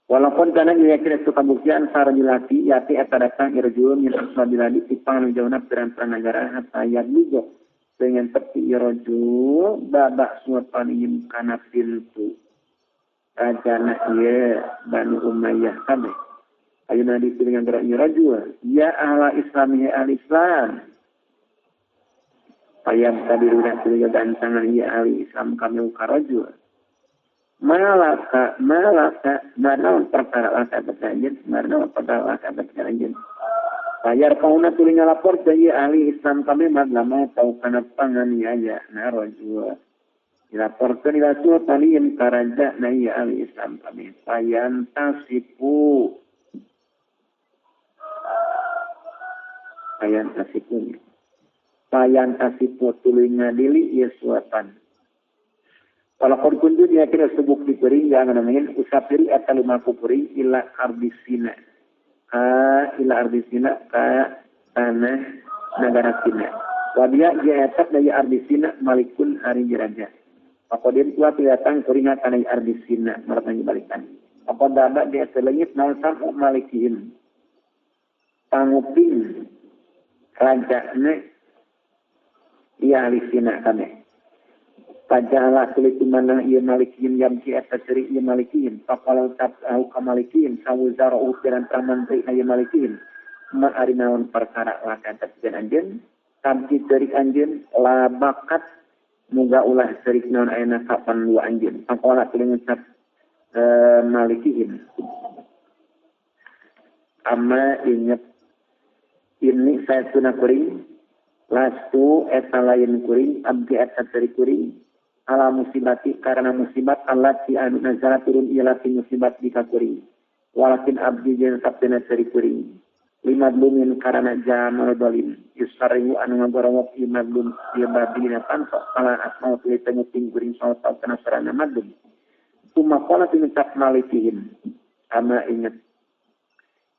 Walaupun karena dia kira suka buktian sarjilati yati eta datang irjul min asmabiladi tipang nu jauhna pirang-pirang negara hatta yadlugo dengan tepi irjul babak suapanihim kana pintu rajana ieu Banu Umayyah kabeh. Ayeuna dipilih dengan irjul ya ahla islami ya ahli Islam. Payam tadiruna tuluy gantangan ieu ahli Islam kami karajul. Malaka malaka manaon perkara laka betanjeun manaon perkara laka betanjeun. Bayar kauna tuluy ngalapor ka ieu ahli Islam kami madlama tau kana panganiaya na rajul. Dilaporkeun ila sultanin karaja na ieu ahli Islam kami. Payan tasipu. Payan tasipu. Payan tasipu tuluy ngadili ieu suatan. Walaqad kuntu dia kira subuk dipering jangan namanya usapiri atau lumaku pering ila ardisina ka ila ardisina ka tanah negara Cina. Wadia dia etak dari ardisina malikun hari raja. Pakodin tua datang keringat tanah ardisina meratanya balikan. Pakodaba dia selengit naon samu malikin panguping raja ne ia ahli Cina kami. Pajalah tulis mana ia malikin yamki eta ceri ia malikin papalau tahu kamalikin sawuzaro ukiran pramantri ia malikin ma ari naon perkara laka tepian anjeun tabki cerik anjeun la bakat muga ulah cerik naon ayeuna kapan dua anjeun pakola tuluy ngucap malikin amma inget ini saya sunah kuring lastu eta lain kuring abdi eta ceri kuring ala musibati karena musibat allati anu nazala turun ilati musibat dika kuring walakin abdi jeung sabdena ceri kuring lima lumin karena jamal dolim yusariu anu ngagorowok ieu madlum ieu babina panto kala asma tuluy teu kuring saut kana sarana madlum kumakola tinucap malikihim ama inget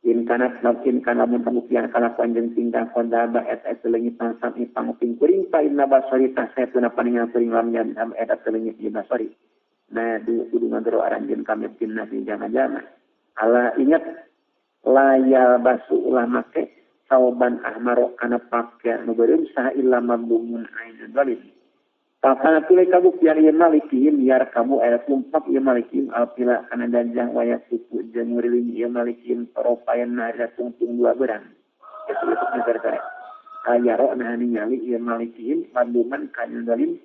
in kanat in kana mun panguping kana panjang tingkah qadaba eta leungit pangsam panguping kuring pa inna basari tasaytuna paningal kuring lam yan am eta leungit ieu basari nah du kudu ngagero aranjeun kami pinna di jama-jama ala ingat layal basu ulah make sauban ahmaro kana pakaian nu beureum saha illa mabdumun ain zalim Pakana tuluy kabuktian ieu malikihim yarkabu aya tumpak ieu malikihim alpila kana gajah waya suku jeung nguriling ieu malikihim toropayan na tungtung dua berang. Itu itu aya rokna ningali ieu malikihim madluman ka zalim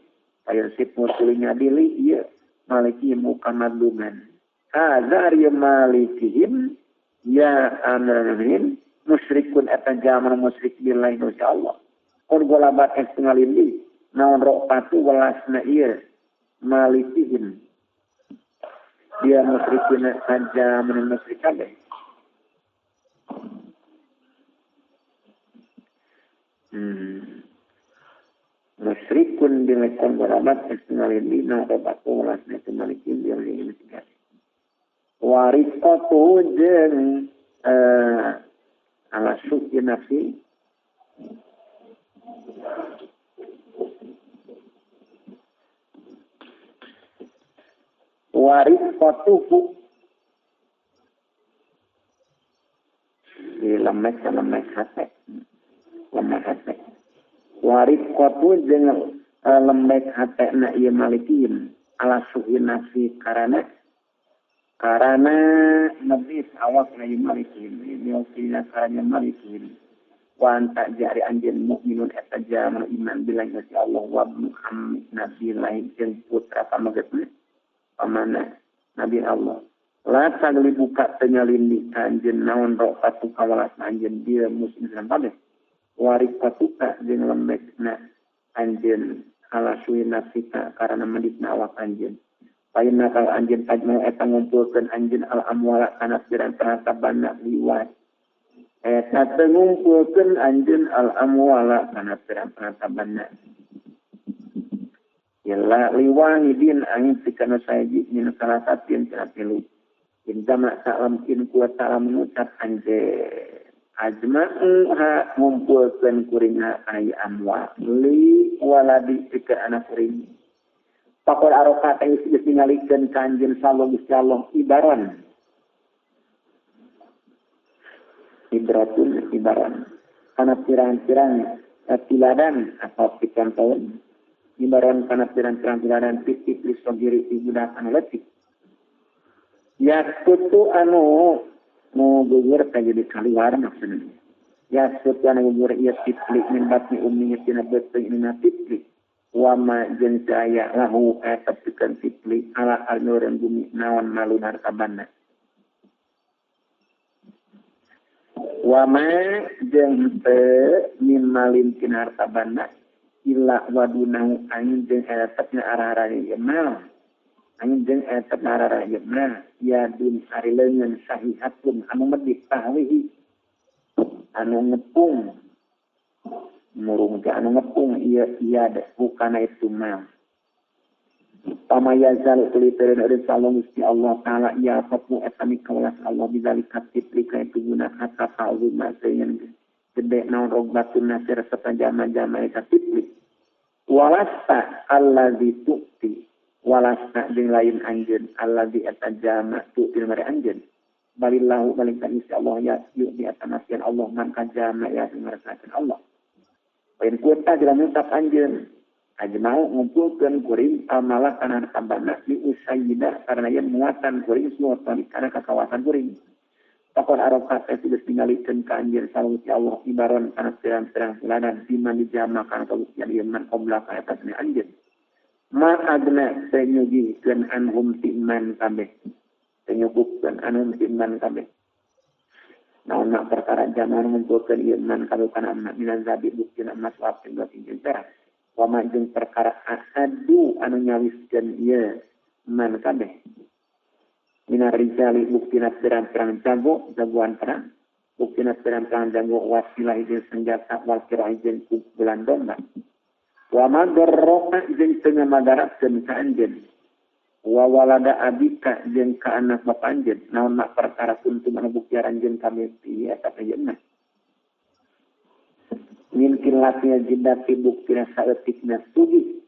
aya sipur tuluy ngadili ieu malikihim ka madluman. Hadza ieu malikihim ya amirul musyrikun eta jaman musyrik billahi insyaallah. Kon golabat es ngalindi naon rokpatu welasna ieu malikihim dia musyrikin saja mun musyrik kabeh. Musyrikun bilakon golabat es ngalindi naon rokpatu welasna ieu malikihim dia musyrik kabeh. Wariqatu jeung ala syukri nafsi wariqatuhu di lemes hate lemes hate wariqatu jeung lembek hate na ieu malikin ala syukri nafsi karana nebis awak na ieu malikin miokina karana malikin wa anta jari anjeun mukminun eta jalma iman billahi wa Allah wa Muhammad nabi lain jeung putra pamagetna pamana nabi Allah la taglibuka teu nyalindi anjeun naon rokatu kawalas anjeun dia muslim kabeh warikatuka jeung lembekna anjeun ala suwi nafsika karana meditna awak anjeun payeuna kal anjeun tajmu eta ngumpulkeun anjeun al amwala kana pirang-pirang tabana liwat eta teu ngumpulkeun anjeun al amwala kana pirang-pirang tabana illa liwahidin angin tikana saiji min salasatin tina tilu intama ta'lam in ku ta'lam ngucap anjeun ajma'u ha ngumpulkeun kuring kana ieu amwal li waladi pikeun anak kuring pakor aroka teh geus ningalikeun ka anjeun sallallahu Gusti Allah ibaron ibratun ibaron kana pirang-pirang tiladan atau pikantoan ibaron kana pirang-pirang tiladan titip lisogiri ibudak anu leutik ya kutu anu nu gugur teh jadi kaluar maksudna ya kutu anu gugur ieu tipli min batni ummi tina beuteung dina tipli wa ma jeung aya lahu eta pikeun tipli ala alnureun bumi naon malun harta banda wa ma jeung teu min malin tina harta banda illa wadunahu angin jeung etepna arah-arah ieu mah angin jeung etepna arah-arah ieu mah yadun ari leungeun sahihatun anu medit tahwihi anu ngepung murung teh anu ngepung ieu ieu bukana itu mah pamayazal kuliteun eureun salong Gusti Allah taala ya fatmu eta mikawelas Allah bidzalika tiplika itu guna hatta ta'zuma sayan gede naon rogbatun nasir serta jama-jama eta tipli walasta allazi tu'ti walasta jeung lain anjeun allazi eta jama tu'ti mare anjeun balillahu balik ka Gusti Allah ya yu'ti eta nasian Allah man ka jama ya maresakeun Allah lain kuota dalam ngucap anjeun ajma'u ngumpulkeun kuring amala kana tabana li usayyida karena yen muatan kuring sultan kana kakawasan kuring Pakon arokat itu geus ningalikeun ka anjeun sallallahu Allah ibaron kana pirang-pirang teladan diman dijama kana kabuktian ieu man qabla ka eta anjeun ma agna teu nyugihkeun anhum ti man kabeh teu nyugupkeun anhum ti man kabeh naon perkara jaman ngumpulkeun ieu man kabeh kana minan zabi buktina emas wa tinggal perak wa ma jeung perkara adu anu nyawiskeun ieu man kabeh minar rijali buktina pirang-pirang jago jagoan perang buktina pirang-pirang jago wasilah jeung senjata wal kirah jeung kumpulan domba wa madarroka jeung teu ngamadaratkeun ka anjeun wa walada abika jeung ka anak bapa anjeun naon mak perkara kuntum anu buktian anjeun kabeh ieu eta teh min kilatnya jiddati buktina saeutikna sugih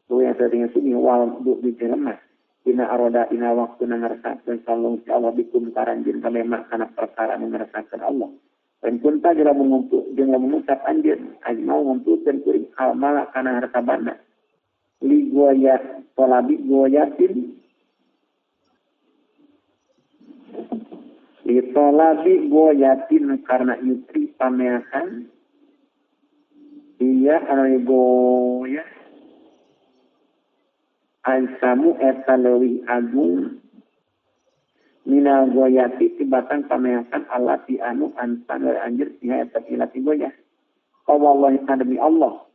tuh saeutikna sugih wal du di lemah dina aroda dina waktu ngarsakeun sallallahu Allah bikum karanjeun kabeh kana perkara anu ngarsakeun Allah dan kunta jeung lamun ngumpul jeung lamun ngucap anjeun mau ngumpulkeun kuring al mala kana harta banda Li goya tolabi goyatin li tolabi goyatin karena yutri pameakan iya anu goya ansamu eta leuwih agung minal goyati tibatan pameakan alati anu antan dari anjir pihak eta ilati goyah. Wallahi demi Allah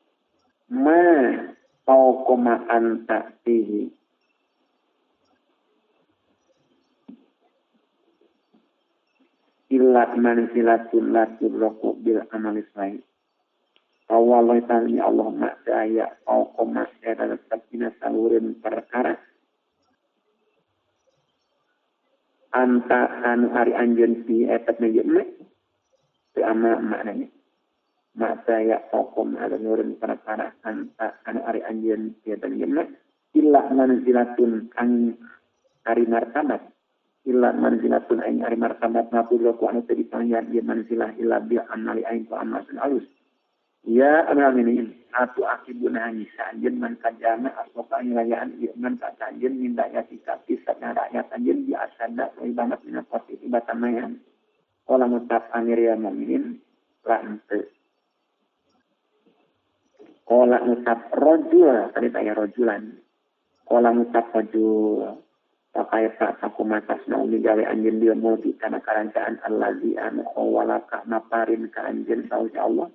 ma fauqa anta fihi illa manzilatun la tudraku bil amali salih. Wallahi demi Allah ma daya fauqa eta tetep dina salureun perkara anta anu ari anjeun fi eta mah teu ama maknanya maka ya hukum ada nurun perkara anta anu ari anjeun fi eta mah illa manzilatun ang ari martabat illa manzilatun ang ari martabat ngapulok anu teu dipanggihan ieu manzilah illa bil amali aing ku amal alus ya amil atu akibuna nyisa anjeun man kajama asoka ngilayaan ieu man ka anjeun minda ya sikap pisatna rakyat anjeun biasana leuwih banget dina posisi batamayan qala mutaf amir ya mukminin la henteu qala mutaf rajul tadi tanya rajulan qala mutaf rajul pakaifa sakumatas na gawe anjeun dia mulki kana karancaan allazi anu khawalaka maparin ka anjeun sauri Allah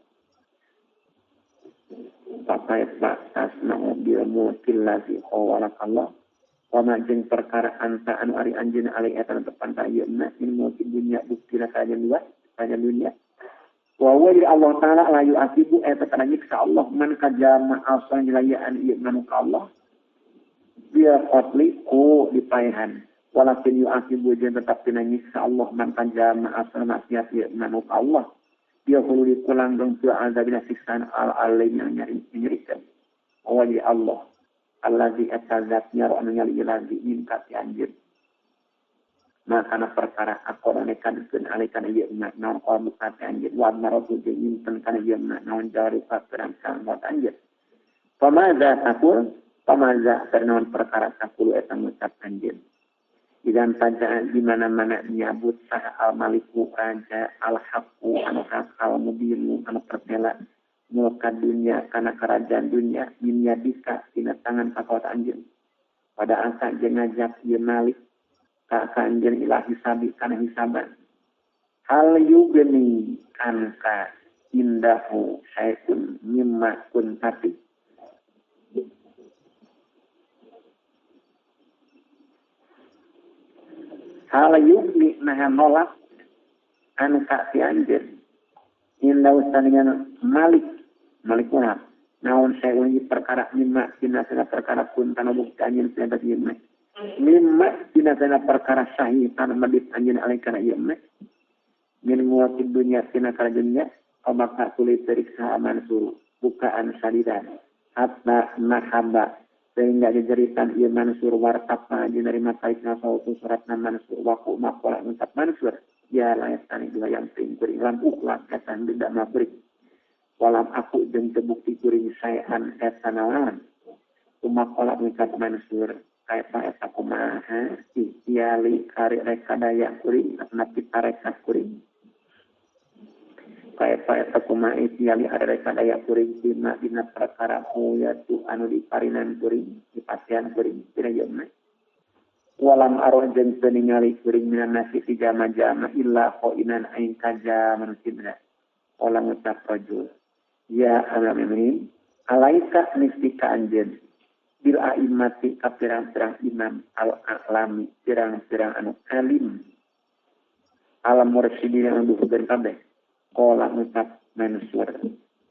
pakai pak tasna'u bil mulkil ladzi khawalakallah wa ma jeung perkara anta anu ari anjeun alai eta tepan ka ieu mah min mulki dunya bukti kajian dua kajian dunya wa huwa li Allah taala la yu'adzibu eta kana nyiksa Allah man kajama asan jilayaan ieu manu ka Allah dia qatli ku dipaehan walakin yu'adzibu jeung tetap dina nyiksa Allah man kajama asan maksiat ieu manu ka Allah dia hululi kulanggeng fil azabina siksaan al-alim yang nyerikan. Wali Allah allazi atazatnya anu nyali lagi minta ti anjeun. Maka perkara akorane kadkeun alaikan ieu mah naon qol muka ti anjeun wa maratu jeung nyimpen kana ieu mah naon jari perang sangat anjeun. Pamaza taqul pamaza naon perkara taqul eta ngucap anjeun. Idan tajaan di mana-mana nyabut sah al-maliku raja al-haqqu anu hak al-mubinu anu pertela mulka dunia kana kerajaan dunia min yadika dina tangan pakuat anjeun pada angka jeung ngajak ieu malik ka anjeun ila hisabi kana hisaban hal yugni anka indahu syai'un mimma kuntati hal yugni naha nolak anu ka ti anjeun indah dengan malik malik mah naon saeun perkara mimma dina sana perkara pun tanah bukti anjeun saebat ieu mah mimma dina sana perkara sahih tanah medit anjeun alaikana ieu mah min muwakil dunya tina karajunya maka tulis periksa Mansur bukaan salidan hatta mahaba sehingga dijeritan ieu Mansur wartap nerima taikna sautu suratna Mansur waku maqala ucap Mansur ya layatani dua yang ting kuring lam uklan eta tidak mabrik walam aku jeung teu bukti kuring saean eta naon kumakola ucap Mansur kaeta eta kumaha ikhtiali ari reka daya kuring atanapi tarekat kuring kaeta eta kumaha ikhtiali ari reka daya kuring dina dina perkara huyatu anu diparinan kuring dipasian kuring dina ieu mah walam aroh jeung teu ningali kuring minan nasi ti jama-jama illa qainan aing kaja manusia wala ngucap rajul ya alamin alaika mistika anjeun bil a'immati ka pirang-pirang imam al-a'lami pirang-pirang anu alim alam mursyidin anu duhukeun kabeh qala ngucap Mansur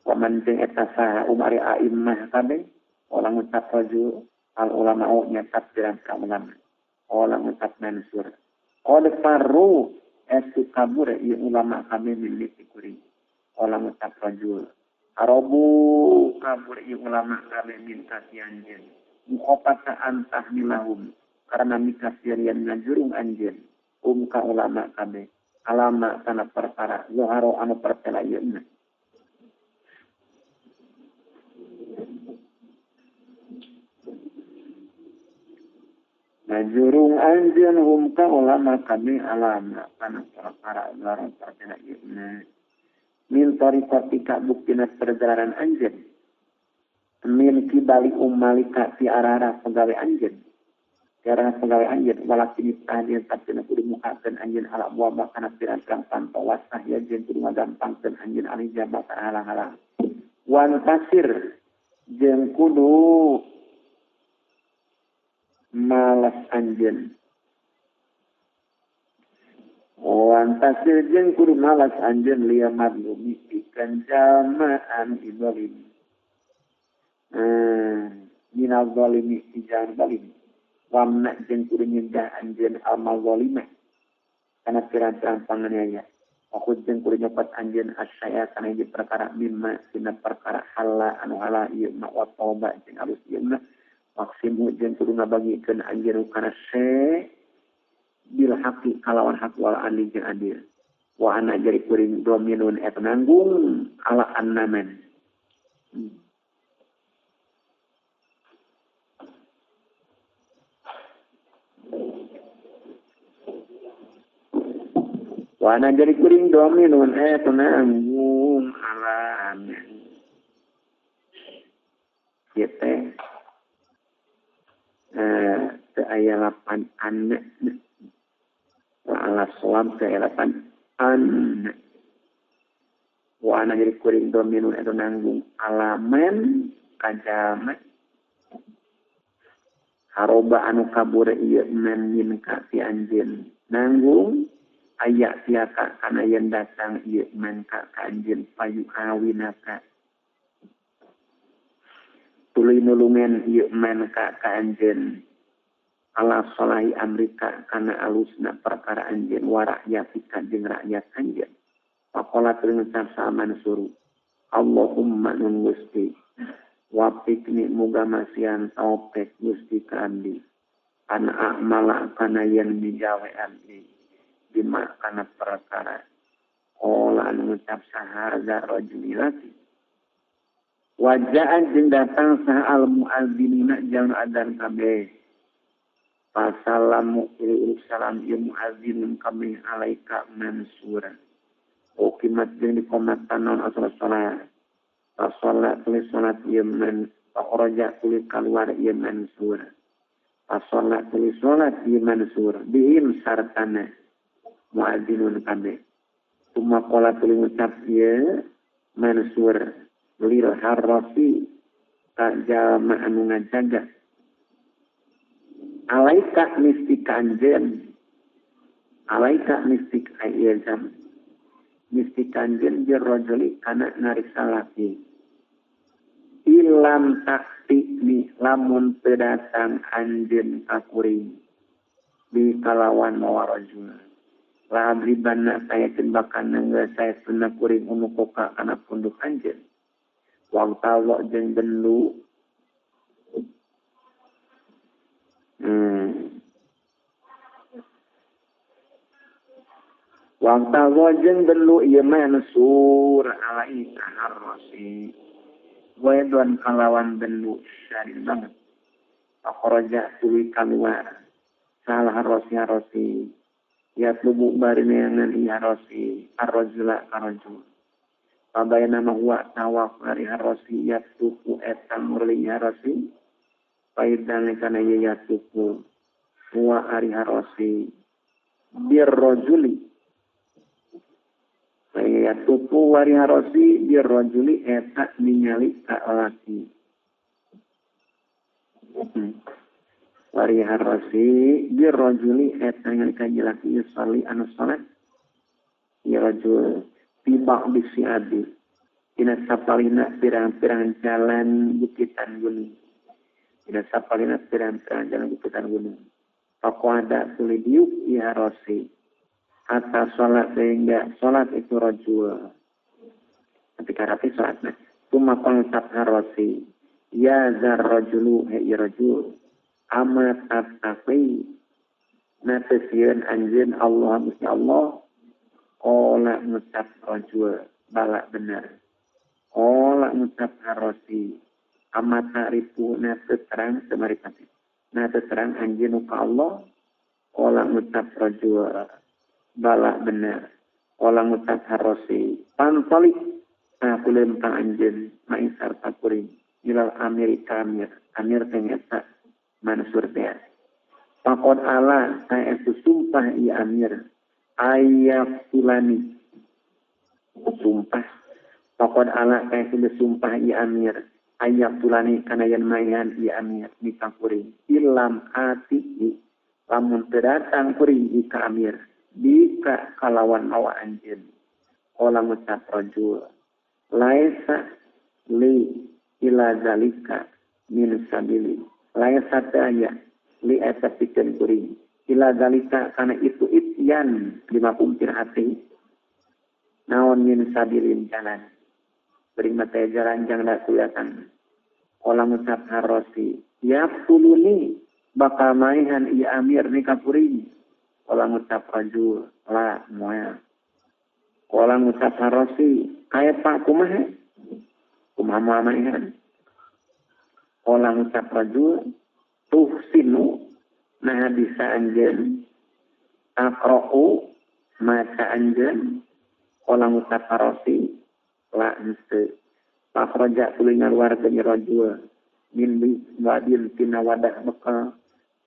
wa man jeung eta saha umari a'immah kabeh qala ngucap rajul al ulama'u nyata pirang-pirang ulama qala ngucap Mansur qad farru esu kabur ieu ulama kami miliki kuring qala ngucap rajul arobu kabur ieu ulama kami minta ti anjeun mukhafata antah milahum karena mikasian yang ngajurung anjeun ka ulama kami alama kana perkara zoharo anu pertela ieu mah Najurung anjeun hum ka ulama kami alama kana perkara larang perkara ieu min tariqatika buktina perjalanan anjeun min kibali ummalika ti arah-arah pegawai anjeun arah pegawai anjeun walakin tahdien tapi kudu mukakeun anjeun ala buah kana pirang-pirang pantau wasah ya jeung kudu ngagampangkeun anjeun alijabah kana halang-halang wan tasir jeung kudu malas anjeun wan tasir jeung kudu malas anjeun liya madlumi pikeun jamaan izalim minal zalimi ijan zalim wamna jeung kudu nyegah anjeun al zalimah kana pirang-pirang panganiaya aku jeung kudu nyopot anjeun asyaya kana hiji perkara mimma tina perkara hala anu hala ieu ma wa tauba jeung alus ieu mah maksimu jeung kudu ngabagikeun anjeun kana se bil haqi kalawan hak wal adli jeung adil wa ana jadi kuring dominun eta nanggung ala annaman. Wa ana jadi kuring dominun eta nanggung ala annaman kieu teh teu aya lapan anak ala solam teu aya lapan anak wa ana jadi kuring dominun eta nanggung alaman kajama haroba anu kabur ieu men minka ti anjeun nanggung aya tiaka kana yen datang ieu men ka anjeun payu awinaka tuluy nulungan ieu men ka anjeun ala salahi amrika kana alusna perkara anjeun wa rakyatika jeung rakyat anjeun faqala tuluy ngucap saman suru Allahumma nun Gusti wafikni muga masihan taufik Gusti ka abdi kana amala kana yen migawe abdi bima kana perkara qala anu ngucap sahaza rajulilati wajaan jeung datang saha al muadzinina jalma adzan kabeh fasalamu ilaihi salam ya muadzinun kabeh alaika mansura uqimat jeung dikomatan naon asal salat salat tulis salat ieu man akhraja tulis keluar ieu mansur salat tulis salat ieu mansur bihim sartana muadzinun kabeh tuma qala tulis ngucap ieu mansur lil harrasi ka jalma anu ngajaga alaika mistika anjeun alaika mistika ieu jam mistika anjeun bir rajuli kana nariksa laki ilam takti ni lamun teu datang anjeun ka kuring bi kalawan mawa rajul la adribanna sayakeun bakal neunggeul saestuna kuring unukoka kana punduk anjeun wang tawa jeung belu wang tawa jeung belu ieu mansur alai harrasi waedon kalawan belu syari banget akhraja tuluy kaluar salah harrasi harrasi ya tubu barineangan ieu harrasi arrajula karajul pabayana huwa tawaf ari harrasi ya tuku eta murli harrasi paidang kana ieu ya tuku huwa ari harrasi bir rajuli ya tuku wari harrasi bir rajuli eta ningali ka laki wari harrasi bir rajuli eta ningali ka laki yusalli anu salat ya rajul tiba bisi abi dina sapalina pirang-pirang jalan bukitan gunung dina sapalina pirang-pirang jalan bukitan gunung faqada tuluy diuk ya rosi hatta salat sehingga salat itu rajul ketika rapi salatna tuma qala harasi ya zar rajulu he rajul ama tattaqi natesieun anjeun Allah Gusti Allah qala ngucap rajul bala bener qala ngucap harasi ama ta'rifu nate terang semaripati Nah terang anjeun ka Allah qala ngucap rajul bala bener qala ngucap harosi pantalik aku lempang anjeun mai sarta kuring ilal Amerika amir amir teh eta Mansur teh pakon ala saestu sumpah ieu amir ayat tulani sumpah pakon ala saestu sumpah ieu amir ayat tulani kana yen mayan ieu amir ni kuring ilam ati lamun teu datang kuring ka amir bika kalawan mawa anjeun qala ngucap rajul laisa li ila zalika min sabili laisa taya li eta pikeun kuring ila zalika kana itu ityan dimakumpir hati naon min sabilin jalan beri mata jalan jangan dak kelihatan qala ngucap harosi yaquluni bakal maihan ieu amir ni ka kuring qala ngucap rajul la moal qala ngucap harosi kaya pak kumaha kumaha moal maihan qala ngucap rajul tuhsinu nah bisa anjeun aqra'u maca anjeun qala ngucap harosi la henteu pakhraja tuluy ngaluarkeun rajul min wadin tina wadah bekal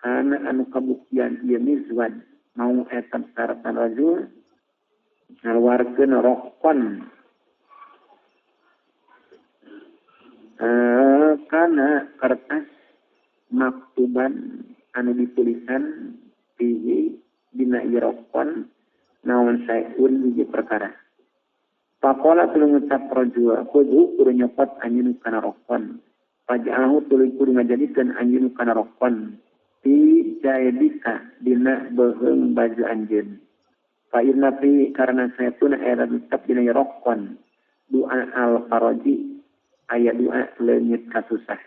kana anu kabuktian ieu mizwad mau eta sarta rajul ngaluarkeun rokon kana kertas maktuban anu ditulisan fihi dina ieu rokon naon saeun hiji perkara. Faqala tuluy ngucap rajul khudhu kudu nyopot anjeun kana rokon faj'alhu tuluy kudu ngajadikeun anjeun kana rokon fi jaibika dina beuheung baju anjeun fa inna fi karena saytuna era tetep dina rokon doa al faraji aya doa leungit kasusah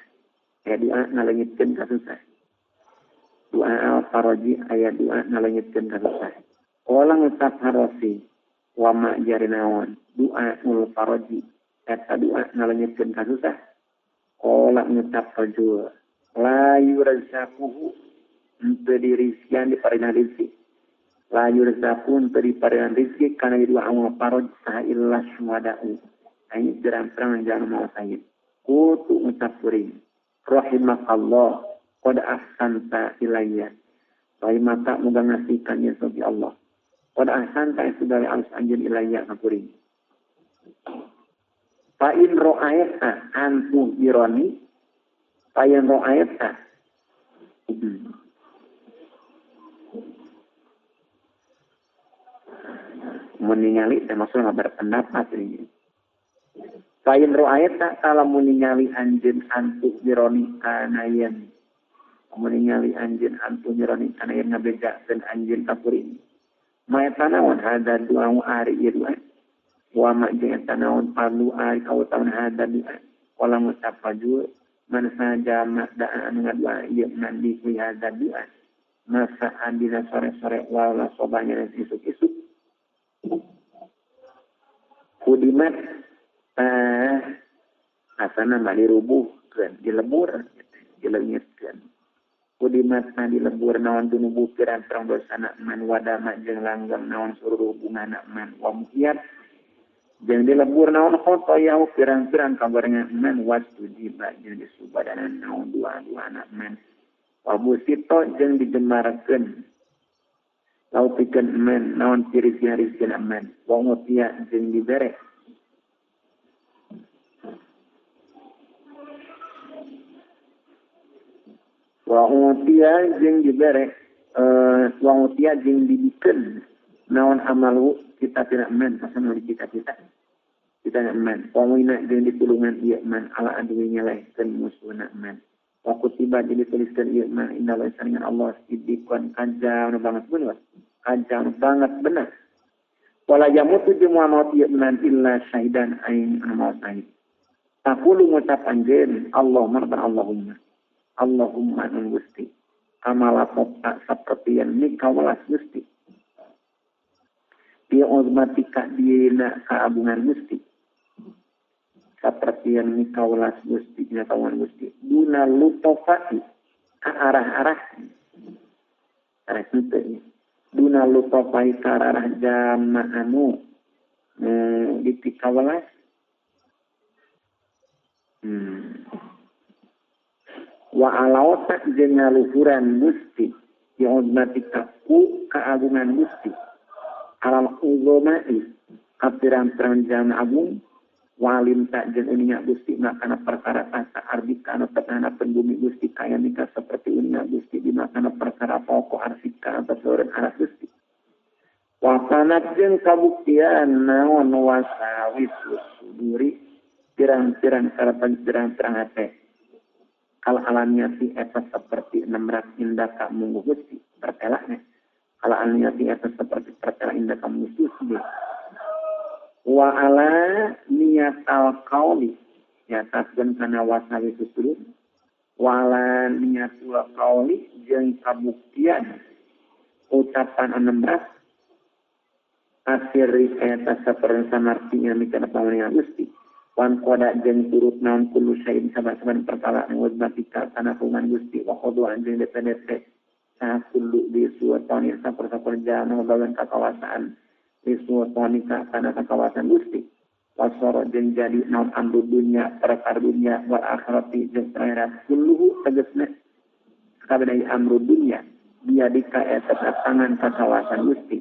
aya doa ngaleungitkeun kasusah doa al faraji aya doa ngaleungitkeun kasusah qala ngucap harosi wa ma jari naon doa ul faraji eta doa ngaleungitkeun kasusah qala ngucap rajul la yurzaquhu henteu dirizkian diparina rizki la yurzaquhu henteu diparina rizki kana doa ul faraj saha illa syuhada'u aing terang-terang jangan mau sayid kutu ngucap kuring rahimakallah qad ahsanta ilayya rahimaka muga ngasihkan ya sobi Allah qad ahsanta sudah alus anjeun ilayya ka kuring fa in ra'aita antu ironi fa in ra'aita meningali termasuk berpendapat ini. Fa in ra'aita kala meningali anjeun antu ironi kana yen meningali anjeun antu ironi kana yen ngabejakeun anjeun ka kuring maeta naon hada doa ari ieu doa wa ma jeung eta naon parlu ari kautamaan hada doa qala ngucap rajul man saja da'a anu ngadua ieu mandi ku hada doa masa andina sore-sore wala sobanya isuk-isuk kudimat asana mah dirubuhkeun dilebur dileungitkeun kudimat na dilebur naon dunubu pirang-pirang dosana man wadama jeung langgeng naon seluruh hubunganna man wa muhiyat jeung dilebur naon khotoyahu pirang-pirang kabarengan man wastujiba jeung disubadanan naon dua-duana man wa busito jeung dijemarkeun lau pikeun man naon ciri-ciri man wa mutia jeung dibere wa utia jeung dibere wa utia jeung dibikeun naon amalu kita tidak man asal di cita-cita kita man wa wina jeung ditulungan ieu man ala aduwi nyalehkeun musuhna man wa kutiba jeung dituliskeun ieu man inna lillahi Allah siddiqan kajang banget bener kajang banget bener wala yamutu jeung moal maut ieu man illa syahidan ain amal syahid taqulu ngucap anjeun Allahumma Allahumma Allahumma nun Gusti amala pokta saperti yang nikawelas Gusti bi uzmatika dina kaabungan Gusti saperti yang nikawelas Gusti dina kaabungan Gusti duna lutofati Ka arah-arah arah henteu duna lutofai ka arah jama anu dipikawelas wa alauta jeung ngaluhuran Gusti bi'uzmatika ku keagungan Gusti alal uzamai ka pirang-pirang jalma agung walim tak jeung uninga Gusti makana perkara tata ardika anu tetanapeun bumi Gusti kaya nika seperti uninga Gusti di makana perkara pokok arsika atas leureun aras Gusti wasanat jeung kabuktian naon wasawis suduri pirang-pirang sarapan pirang-pirang hate kal alamiati eta seperti nemrat indah ka munggu Gusti pertelahnya kal alamiati eta seperti pertelah indah ka munggu Gusti wa ala niat al qauli ya taskeun kana wasawi susudur wa ala niatul qauli jeung kabuktian ucapan anu berat asiri eta saperna samartinya mikana pamaningan Gusti wan qada jeung turut naon kullu syai'in saban-saban perkara anu wajbatika kana hukuman Gusti wa qadu anjeun DPDP sa kullu di suwatani saper-saper jalma bagan kakawasaan sultanika kana kakawasan Gusti wasoro jeung jadi naon amru dunya perkara dunya wal akhirati jeung akhirat kulluhu tegasna sakabeh amru dunya biadika eta tangan kakawasan Gusti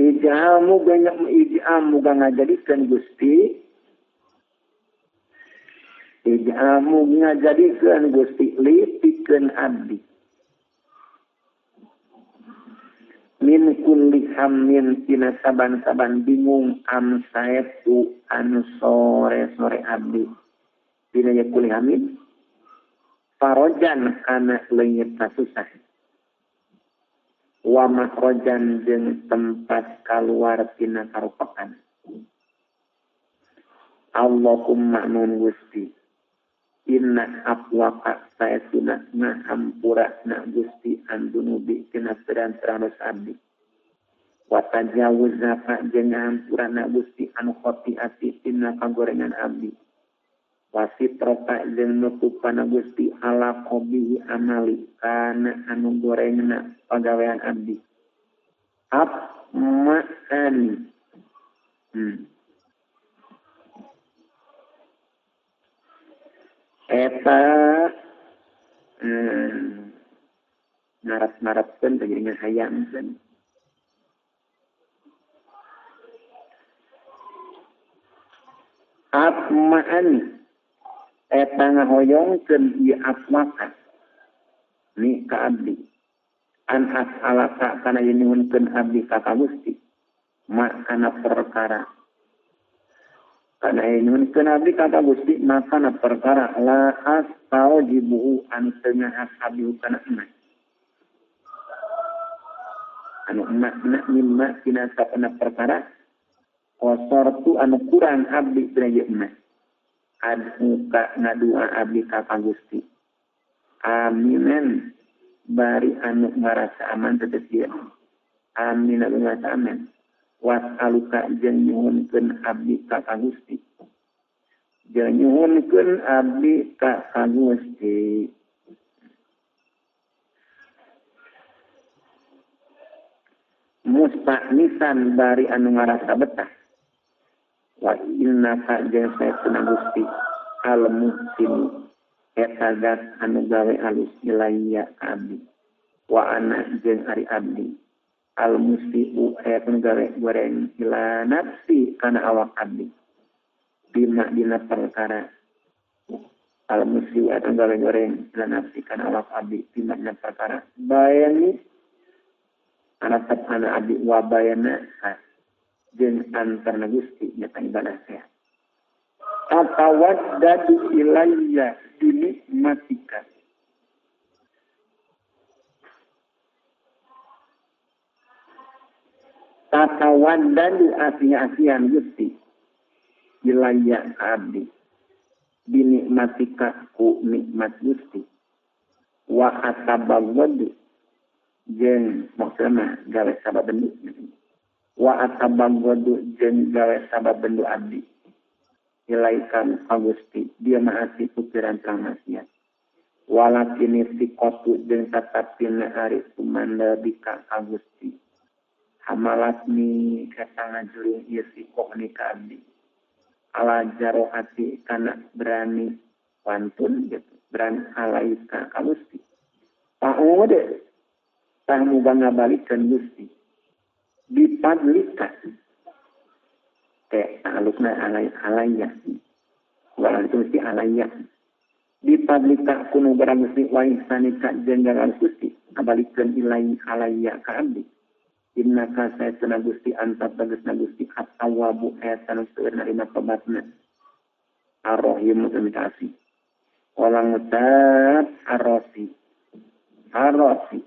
ij'al muga ngajadikeun Gusti ij'almu ngajadikeun Gusti li pikeun abdi min kulli hammin tina saban-saban bingung amsaetu anu sore-sore abdi dina ye kulli hammin farojan kana leungit kasusah wa makhrajan jeung tempat kaluar tina karupakan Allahumma nun Gusti inna afwaka saestuna ngahampura na Gusti andunubi tina pirang-pirang dosa abdi wa tajawuza jeung ngahampura na Gusti anu khotiati tina kagorengan abdi wa sitroka jeung nutupana Gusti ala qabihi amali kana anu gorengna pagawean abdi abmaani eta ngarap-ngarapkeun teh jadi ngahayangkeun atmaani eta ngahoyongkeun ieu atmaka ni ka abdi an as'alaka kana nyuhunkeun abdi ka Gusti makana perkara kana nyuhunkeun abdi ka Gusti makana perkara la astaujibuhu anu teu ngahas abdi kana emak anu emakna mimma tina sapana perkara qasortu anu kurang abdi tina ieu emak admuka ngadua abdi ka Gusti aminen bari anu ngarasa aman tetep ieu amin anu ngarasa aman was'aluka jeung nyuhunkeun abdi ka Gusti jeung nyuhunkeun abdi ka Gusti musta'nisan bari anu ngarasa betah wa innaka jeung saestuna Gusti al muhsin eta zat anu gawe alus ilayya ka abdi wa ana jeung ari abdi al musiu aya gawe goreng ila nafsi kana awak abdi bima dina perkara al musiu aya gawe goreng ila nafsi kana awak abdi bima dina perkara bayani ana ana abdi wa bayana jeung antarna Gusti nyata ibadah teh atawaddadu ilayya binikmatika tatawaddadu asih-asihan Gusti ilayya abdi binikmatika ku nikmat Gusti wa atabawwadu jeung maksudna gawe sababendu Wa atabagodu jeung gawe sabab bendu abdi. Ilaikan ka Gusti dia maasi pikiran maksiat. Walakini sikotu jeung tatapina ari tumanda bika ka Gusti. Hamalatni eta ngajurung ieu sikoh ni ka abdi. Ala jarohati kana berani pantun gitu, berani alaika ka Gusti. Ta'ude tah muga ngabalikeun Gusti. Bipadlika teh alukna alai alaya. Walau itu mesti alaya. Bipadlika kunu barang Gusti wa ihsanika jeung gagal Gusti ngabalikeun ilai alaya ka abdi. Innaka saestuna Gusti anta tegasna Gusti at-tawwabu eta nu seueur narima tobatna. Ar-Rahim nu kasih. Qala ngucap ar-Rasi. Ar-Rasi.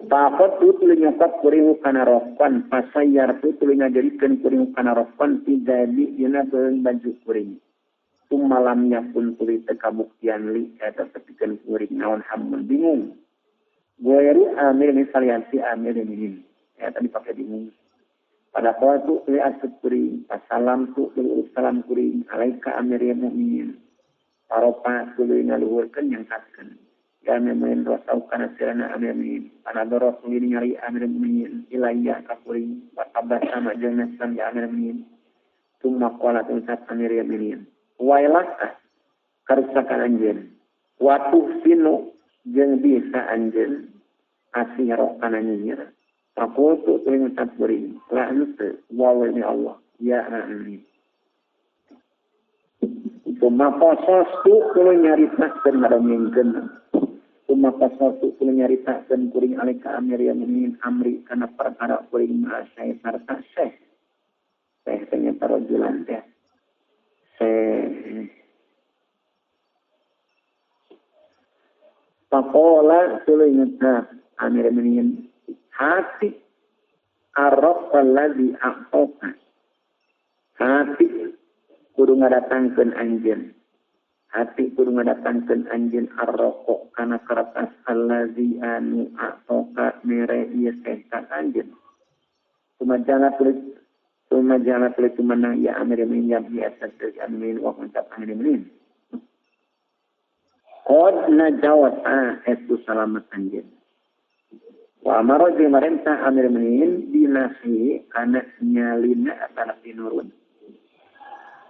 Pakot tu tuluy nyokot kuring kana rokon pasayar tu tuluy ngajadikeun kuring kana rokon tidadi dina beureum baju kuring. Tumalamnya pun tuluy teu kabuktian li eta tepikeun kuring naon hamun bingung. Goeru amir misalianti amir minin. Eta dipake bingung. Pada waktu tuluy asup kuring, pasalam tu tuluy salam kuring alaika amir ya mukminin. Paropa tuluy ngaluhurkeun nyangkatkeun. Ya amir rosau kana sirana amir mukminin. Panadoro tuluy nyari amir mukminin ilayya ka kuring wa tabasama jeung nasam ya amir mukminin. Tsumma qala ucap amir ya mukminin. Wailaka karusakan anjeun. Wa tuhsinu jeung bisa anjeun asiro kana nyihir. Faqultu tuluy ngucap kuring la henteu wa ya Allah ya amin. Tsumma qasastu tuluy nyaritakeun ngadongengkeun. Tsumma qasastu tuluy nyaritakeun kuring alaika amir ya mukminin amri kana perkara kuring maasai sarta syekh. Syekh teh nya rajulan teh. Syekh faqala tuluy ngucap amir mukminin hati arraqal ladzi a'taka. Hati kudu ngadatangkeun anjeun. Hati kudu ngadatangkeun anjeun arraqo kana kertas allazi anu a'taka mere ieu teh ka anjeun. Sumajala tuluy tumanang ya amir mukminin ya biasa amin wa ngucap amir mukminin. Qad najawata etu salamet anjeun. Wa amara jeung marentah amir mukminin dinasi kana nyalina atana tinurun.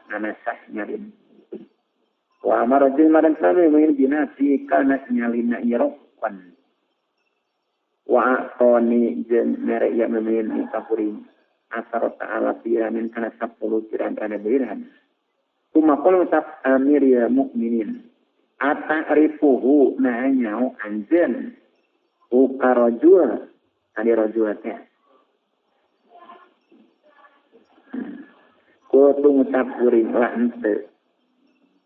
Nanasah nyalin. Wa amara jeung marentah amir mukminin dinasi kana nyalina irokon. Wa atoni jeung mere ya mukminin ka kuring asar ta'ala piramin kana 10 piran kana dirham. Tuma qala ucap amir ya mukminin ata'rifuhu nah nyao anjeun uka rajul tadi rajul teh. Kutu ngucap kuring lah henteu.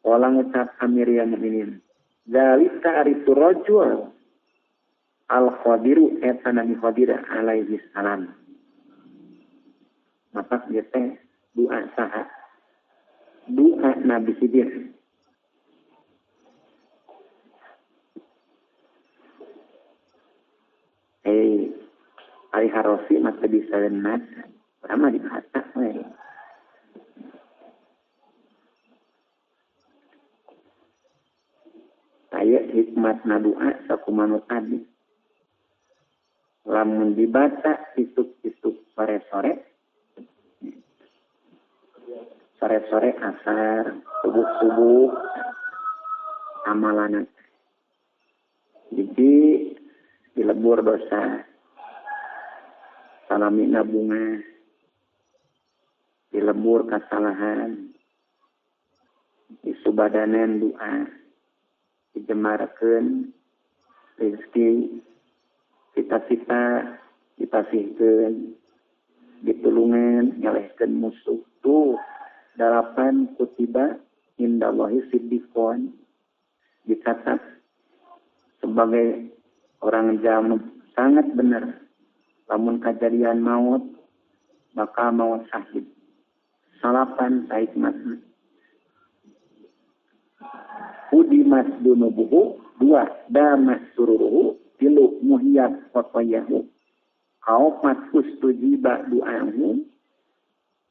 Qala ngucap amir ya mukminin zalika aritu rajul al khadiru eta nabi Khadir alaihi salam. Maka ieu teh doa saha? Doa Nabi Khidir. Ari harosi mah teu bisa leunat, urang mah dibaca we. Aya hikmatna doa sakumaha nu tadi. Lamun dibaca isuk-isuk sore-sore, sore-sore asar, subuh-subuh amalan. Jadi dilebur dosa, salamina bunga, dilebur kesalahan, disubadanan doa, dijemarkeun rezeki, cita-cita dipasihkeun, ditulungan nyalehkeun musuh. Tuh 8 kutiba indallahi siddiqon, dicatat sebagai orang jamu sangat benar. Lamun kajadian maut bakal maut syahid. Salapan saikmat. Udimas dunubuhu, 2 damas sururuhu, 3 muhiyat khotoyahu, Kaopat ustujiba du'ahu.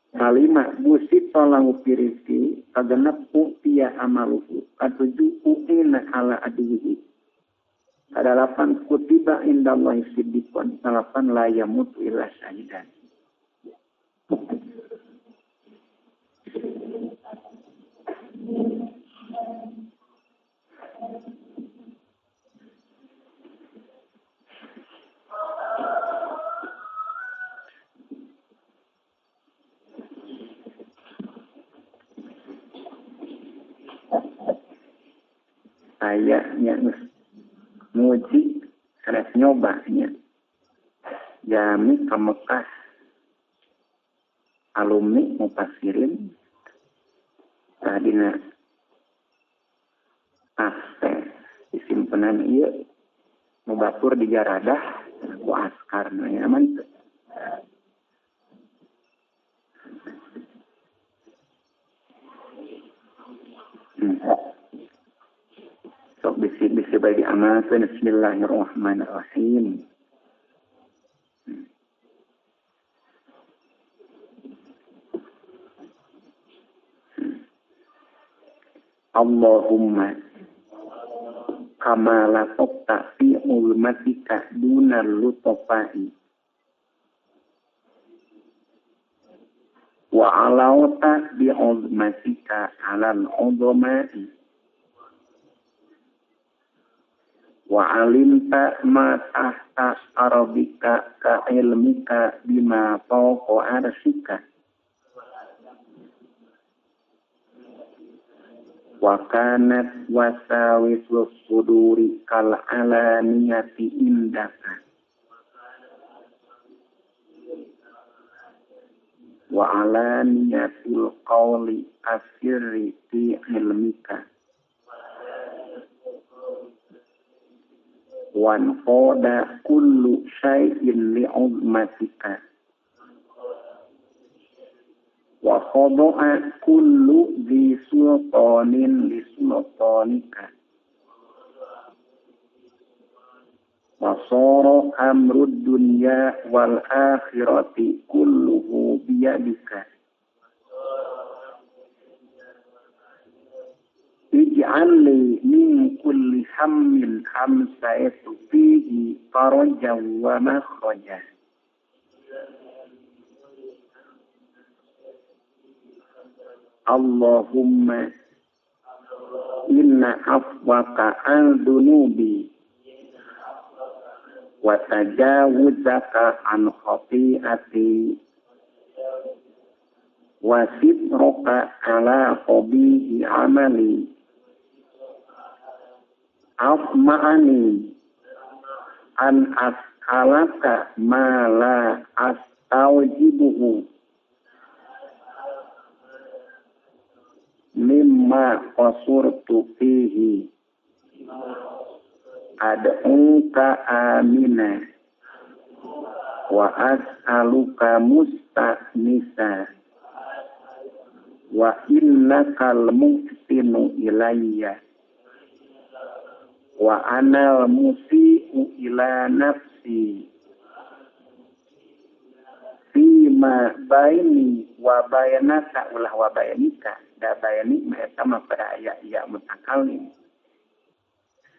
Kalima busita lahu fi rizqi. Kagenep u'tiya amaluhu. Katujuh u'ina ala aduwihi. Kadalapan kutiba indallahi siddiqon. Salapan la yamutu illa syahidan. Ayahnya nguji sanes nyoba nya jami ka Mekah alumni mupasirin tadina tas teh disimpenan ieu nu batur digaradah ku askar nya aman teu. Sok bisi-bisi bae diamalkeun. Bismillahirrahmanirrahim. Allahumma kama latokta fi ulmatika dunal lutofai wa alauta bi ulmatika alal udhomai wa alimta ma tahta arabika ka ilmika bima fawqa arsika wa kanat wasawisus suduri kal alaniyati indaka wa alaniyatil qawli asirri fi ilmika wan qada kullu syai'in li'uzmatika wa khada'a kullu dhi sultanin li sultanika wa sara amrud dunya wal akhirati kulluhu biyadika ij'al li min kulli hammin hamsaitu fihi farajan wa makhraja. Allahumma inna afwaka an dunubi wa tajawuzaka an khati'ati wa sitraka ala qabihi amali afma'ani an as'alaka ma la astaujibuhu mimma qasurtu fihi ad'uka amina wa as'aluka musta'nisa wa innakal muhsinu ilayya wa anal musii'u ila nafsi fima baini wa bainaka ulah wa bainika da baini ma eta mah pada aya ya mutakallim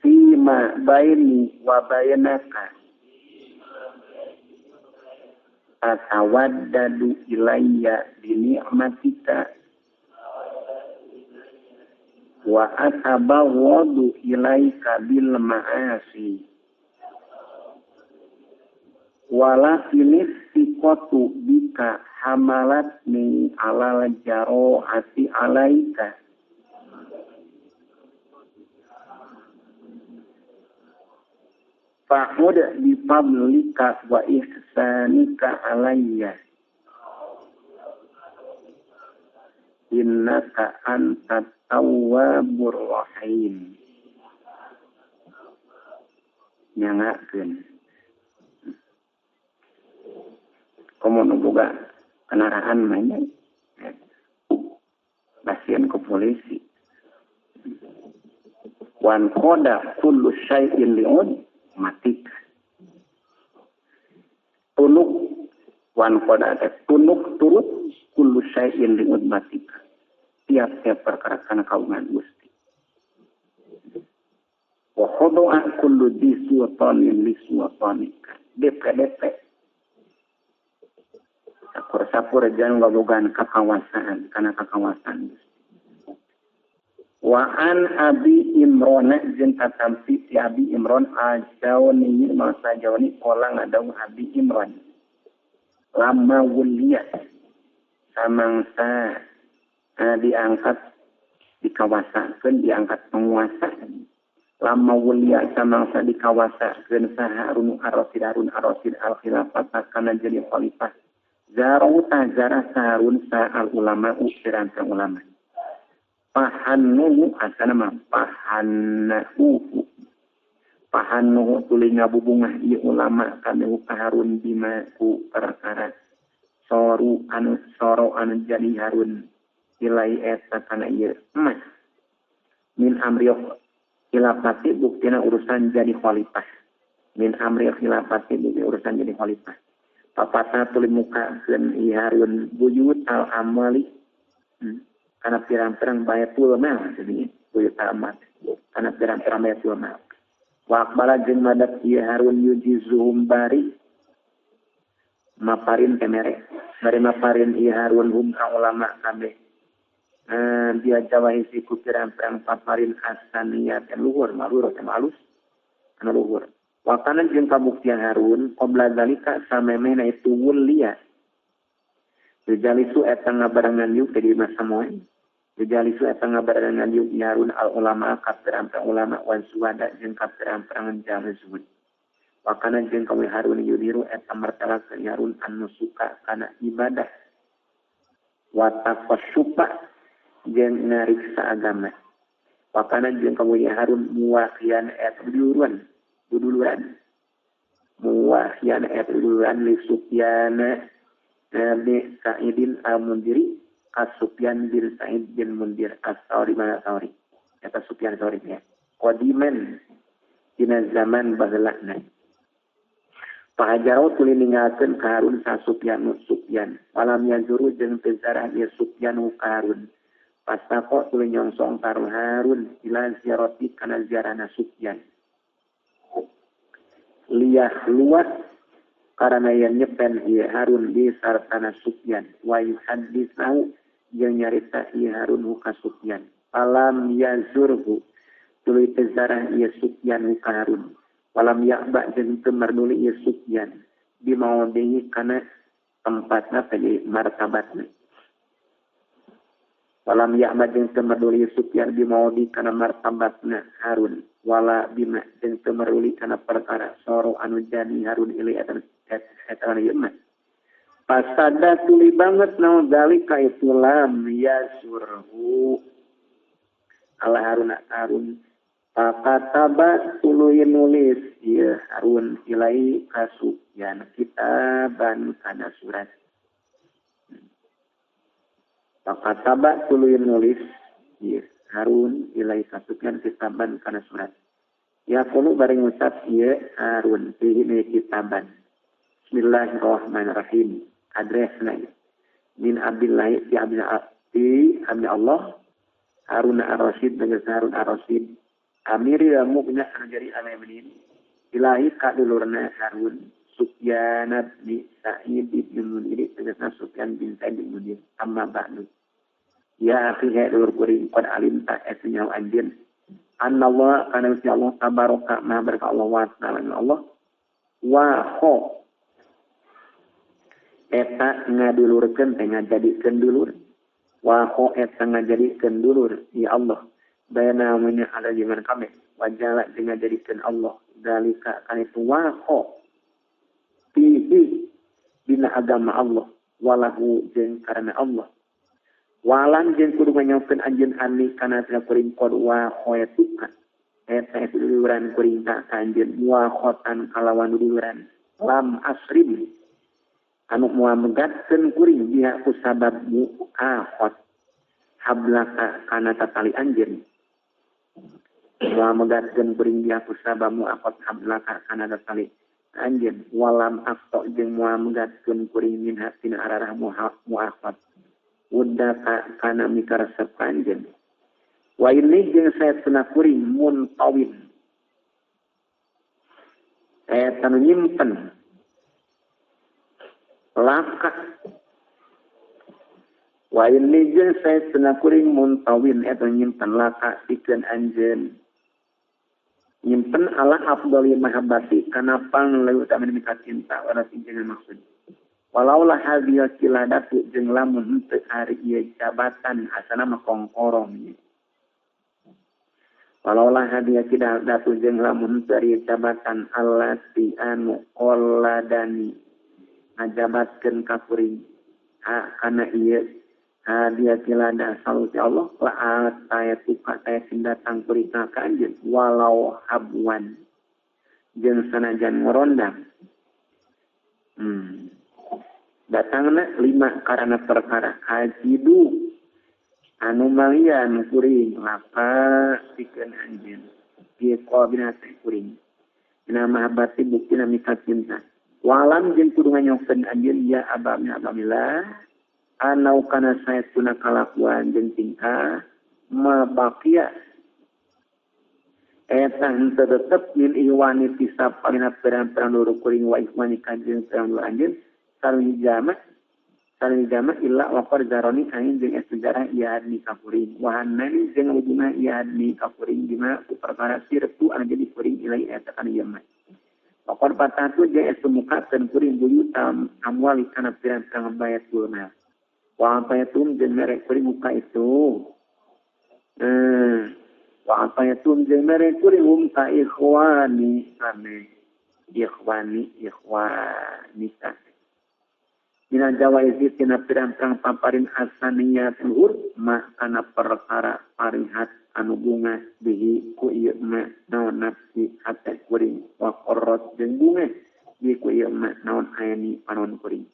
fima baini wa bainaka atawaddadu ilayya bi ni'matika wa atabawwadu ilaika bil ma'asi wala inistiqatu bika hamalatni alal jaro'ati alaika fa'ud bi fadlika wa ihsanika alayya innaka antat tawwabur rahim. Nyangakeun komo nu boga kendaraan mah nya pasien ke polisi wan koda kullu syai'in li'ud matik. Tunuk wan qada tunuk turut kullu syai'in li udmatika. Tiap-tiap perkara kana kaungan Gusti. Wa khudu'a kullu di sultanin li sultanika. DPDP. Sapur-sapur jangan ngabogaan kakawasaan kana kakawasaan Gusti. Wa an Abi Imron jeung katampi ti Abi Imron al-Jawni masa Jawni kola ngadau Abi Imron lama wuliya samangsa diangkat dikawasakeun diangkat penguasa lama wuliya samangsa dikawasakeun saha Harun ar-Rasyid Harun ar-Rasyid al-khilafah kana jadi khalifah zarau tazara Harun sa al-ulama usiran ulama pahannuhu asana mah pahannahu pahannuhu tuluy ngabubungah ieu ulama kabeh ka Harun bima ku perkara soru anu soro anu jadi Harun ilai eta kana ieu emas min amri khilafati buktina urusan jadi khalifah min amri khilafati bukti urusan jadi khalifah papatna tuluy mukakeun ieu Harun buyut al amali karena pirang-pirang baitul mal jadi buyut amat karena pirang-pirang baitul mal wa aqbala jeung madep ieu Harun yujizuhum bari maparin temere bari maparin ieu Harun hum ka ulama kabeh dia jawahi siku pirang-pirang paparin asaniyat luhur malur teh alus anu luhur wa kana jeung kabuktian Harun qabla zalika samemehna itu wuliya Jalisu eta ngabarengan yuk di masa moe. Jalisu eta ngabarengan yuk Harun al ulama kapirang-pirang ulama wan suwada jeung kapirang-pirang jalma zuhud. Wakana jeung kawe Harun yudiru eta martalakeun Harun anu suka kana ibadah. Wa taqassupa jeung ngariksa agama. Wakana jeung kawe Harun muwaqian eta duluran, duluran. Muwaqian eta duluran li Sufyan Nabi Sa'idin al-Mundiri As-Sufyan bin Sa'id bin Mundir As-Sauri mana Sauri eta Sufyan Sauri ya qadiman dina zaman baheulana pahajarau tuluy ninggalkeun ka Harun sa Sufyan Sufyan walam yazuru jeung teu zarah ieu Sufyan ka Harun pastaqo tuluy nyongsong ka Harun ila ziarati kana ziarahna Sufyan liyah luat karena yang nyepen ieu Harun di sartana Sufyan wa yuhadditsahu jeung nyarita ieu Harun ka Sufyan alam yazurhu tuluy teu zarah ieu Sufyan ka Harun walam ya'ba jeung teu marduli ieu Sufyan bimaudhihi kana tempatna teh martabatna walam ya'ba jeung teu marduli ieu Sufyan bimaudhi kana martabatna Harun wala bima jeung teu marduli kana perkara soro anu jadi Harun ilai eta eta ieu mah pasada tuli banget naon zalika itu lam yasurhu ala Harun Harun pakataba tuluy nulis ieu Harun ilai ka Sufyan kitaban kana surat pakataba tuluy nulis ieu Harun ilai ka Sufyan kitaban kana surat yaqulu bari ngucap ieu Harun fihi kitaban Bismillahirrahmanirrahim. Adresna min Abdillah ti Abdi Allah Harun ar-Rasyid dengan Harun ar-Rasyid Amiril mukminin anu jadi aminin ilahi ka dulurna Harun Sufyan bin Sa'id bin Mundir tegasna Sufyan bin Sa'id bin Mundir amma ba'du ya akhi hai dulur kuring qad alimta eta nyaho anjeun anna Allah kana Gusti Allah tabaraka maha berkah Allah wa ta'ala Allah wa kho eta ngadulurkeun teh ngajadikeun dulur wa kho eta ngajadikeun dulur ya Allah bayana mana ada zaman kami wajala jeung ngajadikeun Allah dalika kana itu wa kho fihi dina agama Allah walahu jeung karena Allah walan jeung kudu nganyaokeun anjeun ani kana tina kuring qad wa khoetuka eta itu duluran kuring ka anjeun wa khotan kalawan duluran lam asrim anu moal megatkeun kuring biha ku sabab muakhot hablaka kana tatali anjeun moal megatkeun kuring biha ku sabab muakhot hablaka kana tatali anjeun walam afto jeung moal megatkeun kuring min hatina ararah muakhad udah kana mikaresep anjeun wa ini jeung saestuna kuring muntawin eta nu nyimpen laka wa ini jeung saestuna kuring muntawin eta nyimpen laka pikeun anjeun nyimpen ala afdali mahabbati kana pang leuwih utama mika cinta warasi jeung maksud walaulah hadhil kiladatu jeung lamun henteu ari ieu jabatan asana mah kongkorong walaulah hadhil kiladatu jeung lamun henteu ari jabatan allati anu qalladani ngajabatkeun ka kuring kana ieu dia kilada saluti Allah la atayatu ka taya datang kuring ka anjeun walau habwan jeung sanajan ngorondang datangna lima karana perkara ajidu anu malian kuring lapa pikeun anjeun ieu qabina kuring dina mahabbati buktina mika cinta walam jeung kudu nganyongkeun anjeun ya abamna abamillah anau kana saestuna kalakuan jeung tingkah mabaqiya eta henteu tetep min iwani ti sapalina pirang-pirang luru kuring wa ikhwani ka jeung pirang luru anjeun sareng jama illa wa qad zarani ain jeung sejarah ieu adni ka kuring wa hanani jeung hubungan ieu adni ka kuring dina ku perkara sirtu anu jadi kuring ilai eta kana ieu mah wa qad patatu jeung eta mukakeun kuring buyutam amwali kana pirang-pirang bayatul mal wa apayatum jeung mere kuring muka itu wa apayatum jeung mere kuring ka ikhwani ame ikhwani ikhwanita dina jawaizi tina pirang-pirang paparin asaniyatul ma kana perkara parihat anu bunga bihi ku ieu ma naon nafsi hate kuring wa qarrat jeung bunga bihi ku ieu ma naon ayani panon kuring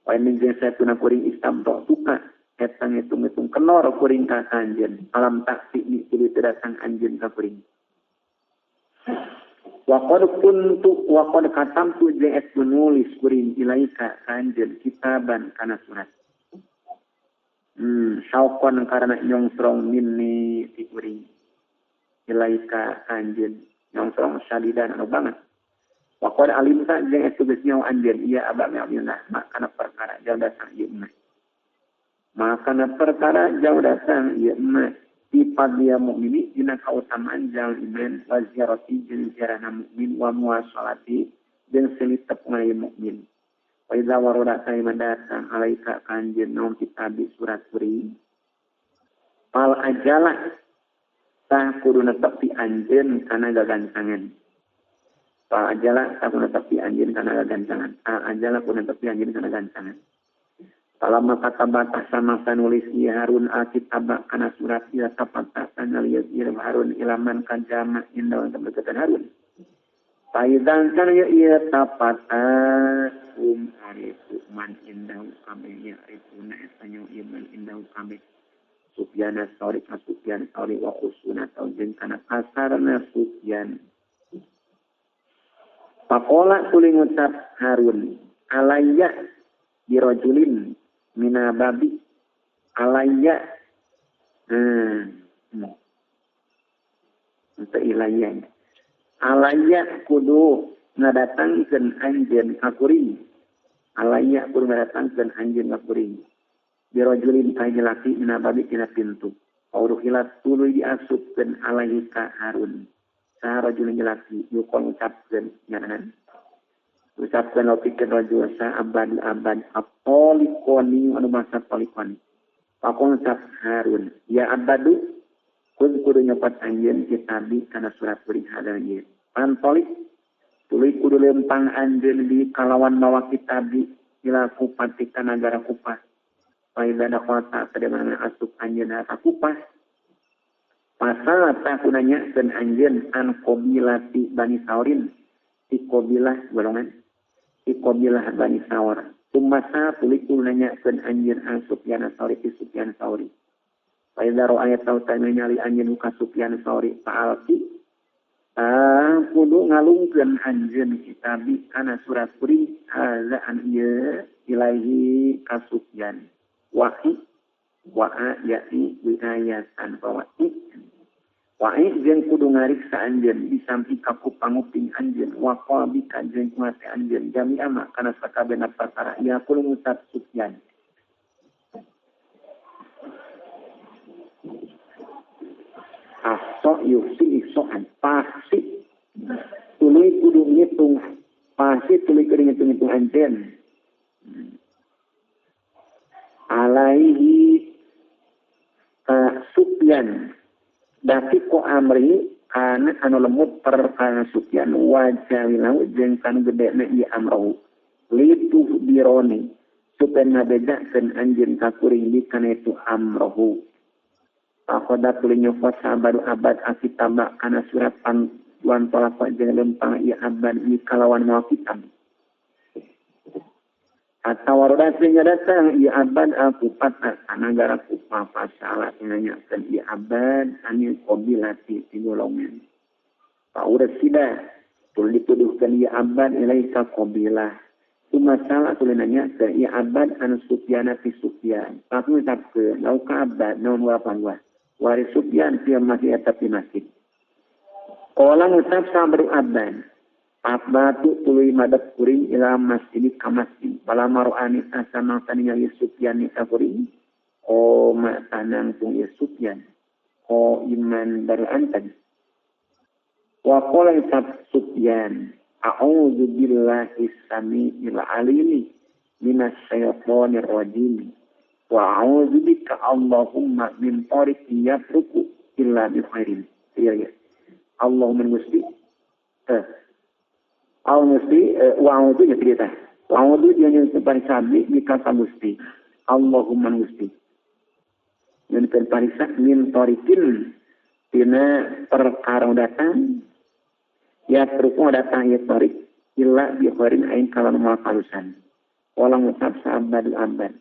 wa ini jeung saestuna kuring istamto tuka eta ngitung-ngitung kenor kuring ka anjeun alam taksi ni tuluy teu datang anjeun ka kuring wa qad kuntu wa qad katamtu jeung eta nulis kuring ilaika ka anjeun kitaban kana surat saukon karena nyongsrong minni ti kuring ilaika ka anjeun nyongsrong sadidan anu banget wa qad alimta jeung eta geus nyaho anjeun ieu abang abdillah makana perkara jauh datang ieu mah makana perkara jauh datang ieu mah di fadliya mukmini dina kautamaan jal iman wa ziyarati jeung ziarahna mukmin wa muwasalati jeung silitep ngaye mukmin wa idza warada kaima datang alaika ka anjeun naon kitabi surat kuring fal ajalah tah kudu netepi anjeun kana gagancangan fal ajalah tah kudu netepi anjeun kana gagancangan al ajalah kudu netepi anjeun kana gancangan Salama kata batas sama sanulis ya Harun alkitab kana surat ya tapata sanalias ya Harun ilaman kajama indah terbekatan Harun. Faizan kana ya tapata arifu man indah kabeh ya arifuna esanyo iman indah kabeh. Sufyan Sauri ka Sufyan Sauri wa khusuna jeung kana kasarna Sufyan. Pakola tuluy ngucap Harun alayya birajulin mina babi alayya untuk ilayya alayya kudu ngadatangkeun anjeun ka kuring alayya kudu ngadatangkeun anjeun ka kuring birajulin ka laki mina babi tina pintu auruhilat tuluy diasupkeun alaihi ka Harun saha rajulin laki yukon ngucapkeun nyanan ucapkan lopikeun rajul sa abad abad apolikoni anu bangsa polikoni pakon ucap Harun ya abadu kun kudu nyopat anjeun kitabi kana surat kuring hadal ieu pantolik tuluy kudu lempang anjeun di kalawan mawa kitabi ila kupati kana nagara Kupah faida dakota kada asup anjeun ka Kupah pasal tah kunanya keun anjeun an qabilati Bani Saurin ti qabilah golongan ti qabilah Bani Saur Tumasa tuluy kudu nanyakeun anjeun an Sufyan Sauri ti Sufyan Sauri Faida ra'ayta tau nyali anjeun ka Sufyan Sauri fa'alti Kudu ngalungkeun anjeun kitabi kana surat kuring hadza an ieu ilaihi ka Sufyan wahi wa yai wiayatan wahi wa'i jeung kudu ngariksa anjeun disampi ka ku panguping anjeun wa qalbika jeung ku hate anjeun jami'a ma kana sakabehna perkara ya kudu ngucap Sufyan. Aso yusi isoan pasti tuluy kudu ngitung pasti tuluy kudu ngitung-ngitung anjeun alaihi ka Sufyan dati ko amri kana anu lemut perkara Sufyan wajawilau jeung kanu gedena ieu amrohu lituh dironi supaya ngabedakeun anjeun ka kuring di kana itu amrohu. Pakoda tuluy nyokot sabaru abad akitaba kana surat pantuan tolak jeung lempang ieu abad di kalawan mawa kitab. Atawaroda sehingga datang ieu abad al-Kufat kana gara Kufah pasala nanyakeun ieu abad anil qabilati ti golongan. Pauresida tuluy dituduhkeun ieu abad ilaika qabilah. Masalah tuluy nanyakeun ieu abad anu Sufyan ti Sufyan. Pak ngucapkeun lau ka abad naon warapan wa. Wari Sufyan ti masih eta ti masjid. Qala ngucap sabru abad. Abatu tuluy madep kuring ila masjid ka masjid. Bala maroani asa mangsa ningali Sufyan ni ka kuring. Qoma tanangtung ieu Sufyan. Qo iman baru antan. Wa qala Sufyan, a'udzu billahi samiil alimi minasy syaithanir rajim. Wa a'udzu bika Allahumma min tariqin yatruku illa bi khairin. Iya ya. Allahumma gusti. Al mesti wa'udzu ya cerita. Wa'udzu dia nyusun parisabi bika ka Gusti. Allahumma gusti. Nyusun parisa min tariqin tina perkara datang ya terukung datang ya tarik illa bi khairin ain kalan moal kalusan. Walang ngucap saabad abad.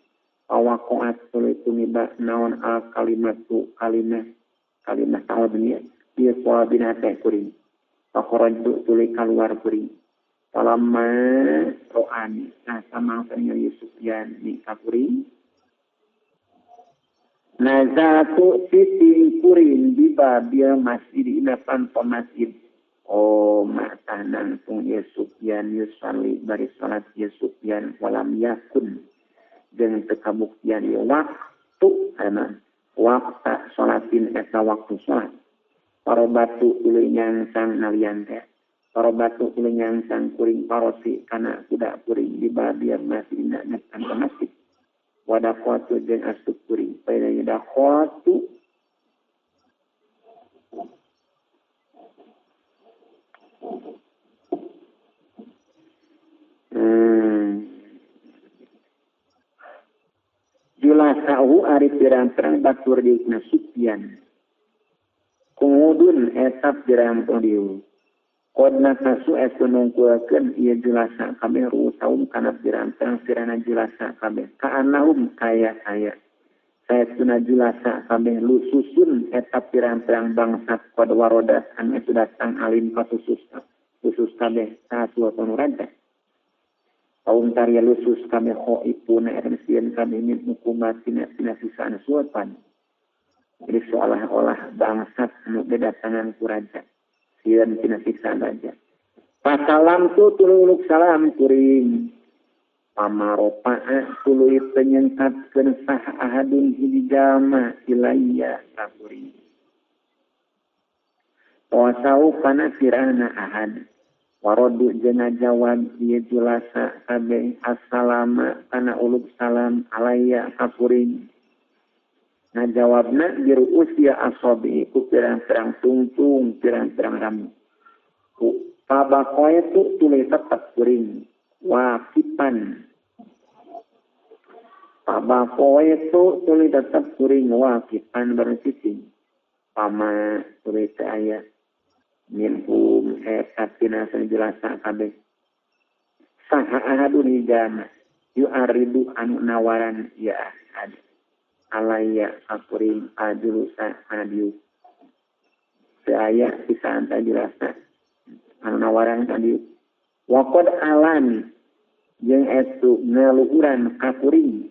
Awaqa'at tuluy tumiba naon al kalimatu kalimah kalimah ta'awudnya bi qalbina teh kuring. Fakharajtu tuluy kaluar kuring. Falamma ro'ani nah sama ningali Sufyan ni ka kuring. Nazatu siti kuring di babil masjid ina panto masjid. Oh mata nangtung ya Sufyan yusalli bari salat ya Sufyan walam yakun jeung teu kabuktian ieu waktu ana waktu salatin eta waktu salat. Para batu tuluy nyangsang nalian teh. Para batu tuluy nyangsang kuring parosi kana kuda kuring di babil masjid ina panto masjid. Wadaqatu jeung asup kuring paina daqatu Julasahu ari pirang-pirang batur diukna Sufyan. Kungudun eta pirang-pirang dieu. Qad nakasu eta nungkulkeun ieu julasa kabeh rusaum kana pirang-pirang sirana julasa kabeh. Kaanahum kaya-kaya. Saestuna julasa kabeh lususun eta pirang-pirang bangsa qad waroda anu eta datang alim ka susus kabeh saasuatan raja. Kaum tarya lusus kami khaifuna eta sieun kami min hukumatina tina sisaan suapan. Jadi seolah-olah bangsat anu kedatangan ku raja. Sieun tina siksaan raja. Pasalam tu tuluy salam kuring. Pamaropaa tuluy penyengkatkeun sah ahadun hiji jalma ilayya ka kuring. Wasau kana sirahna ahad. Warodu jeung ngajawab ieu julasa kabeh assalama kana uluk salam alayya ka kuring. Ngajawabna biru usia asobi ku pirang-pirang tungtung pirang-pirang ramu. Pabakoe tu tuluy tetep kuring wakipan. Pabakoe tu tuluy tetep kuring wakipan bareng cicing. Pama tuluy teh aya minhum eta tina jelasa kabeh. Saha ahadun hijama yu'aridu anu nawaran ya ahad. Alaya akuring ajulusa adiu. Teu aya sisaan tadi rasa anu nawaran tadi waqad alan jeung estu ngaluhuran ka kuring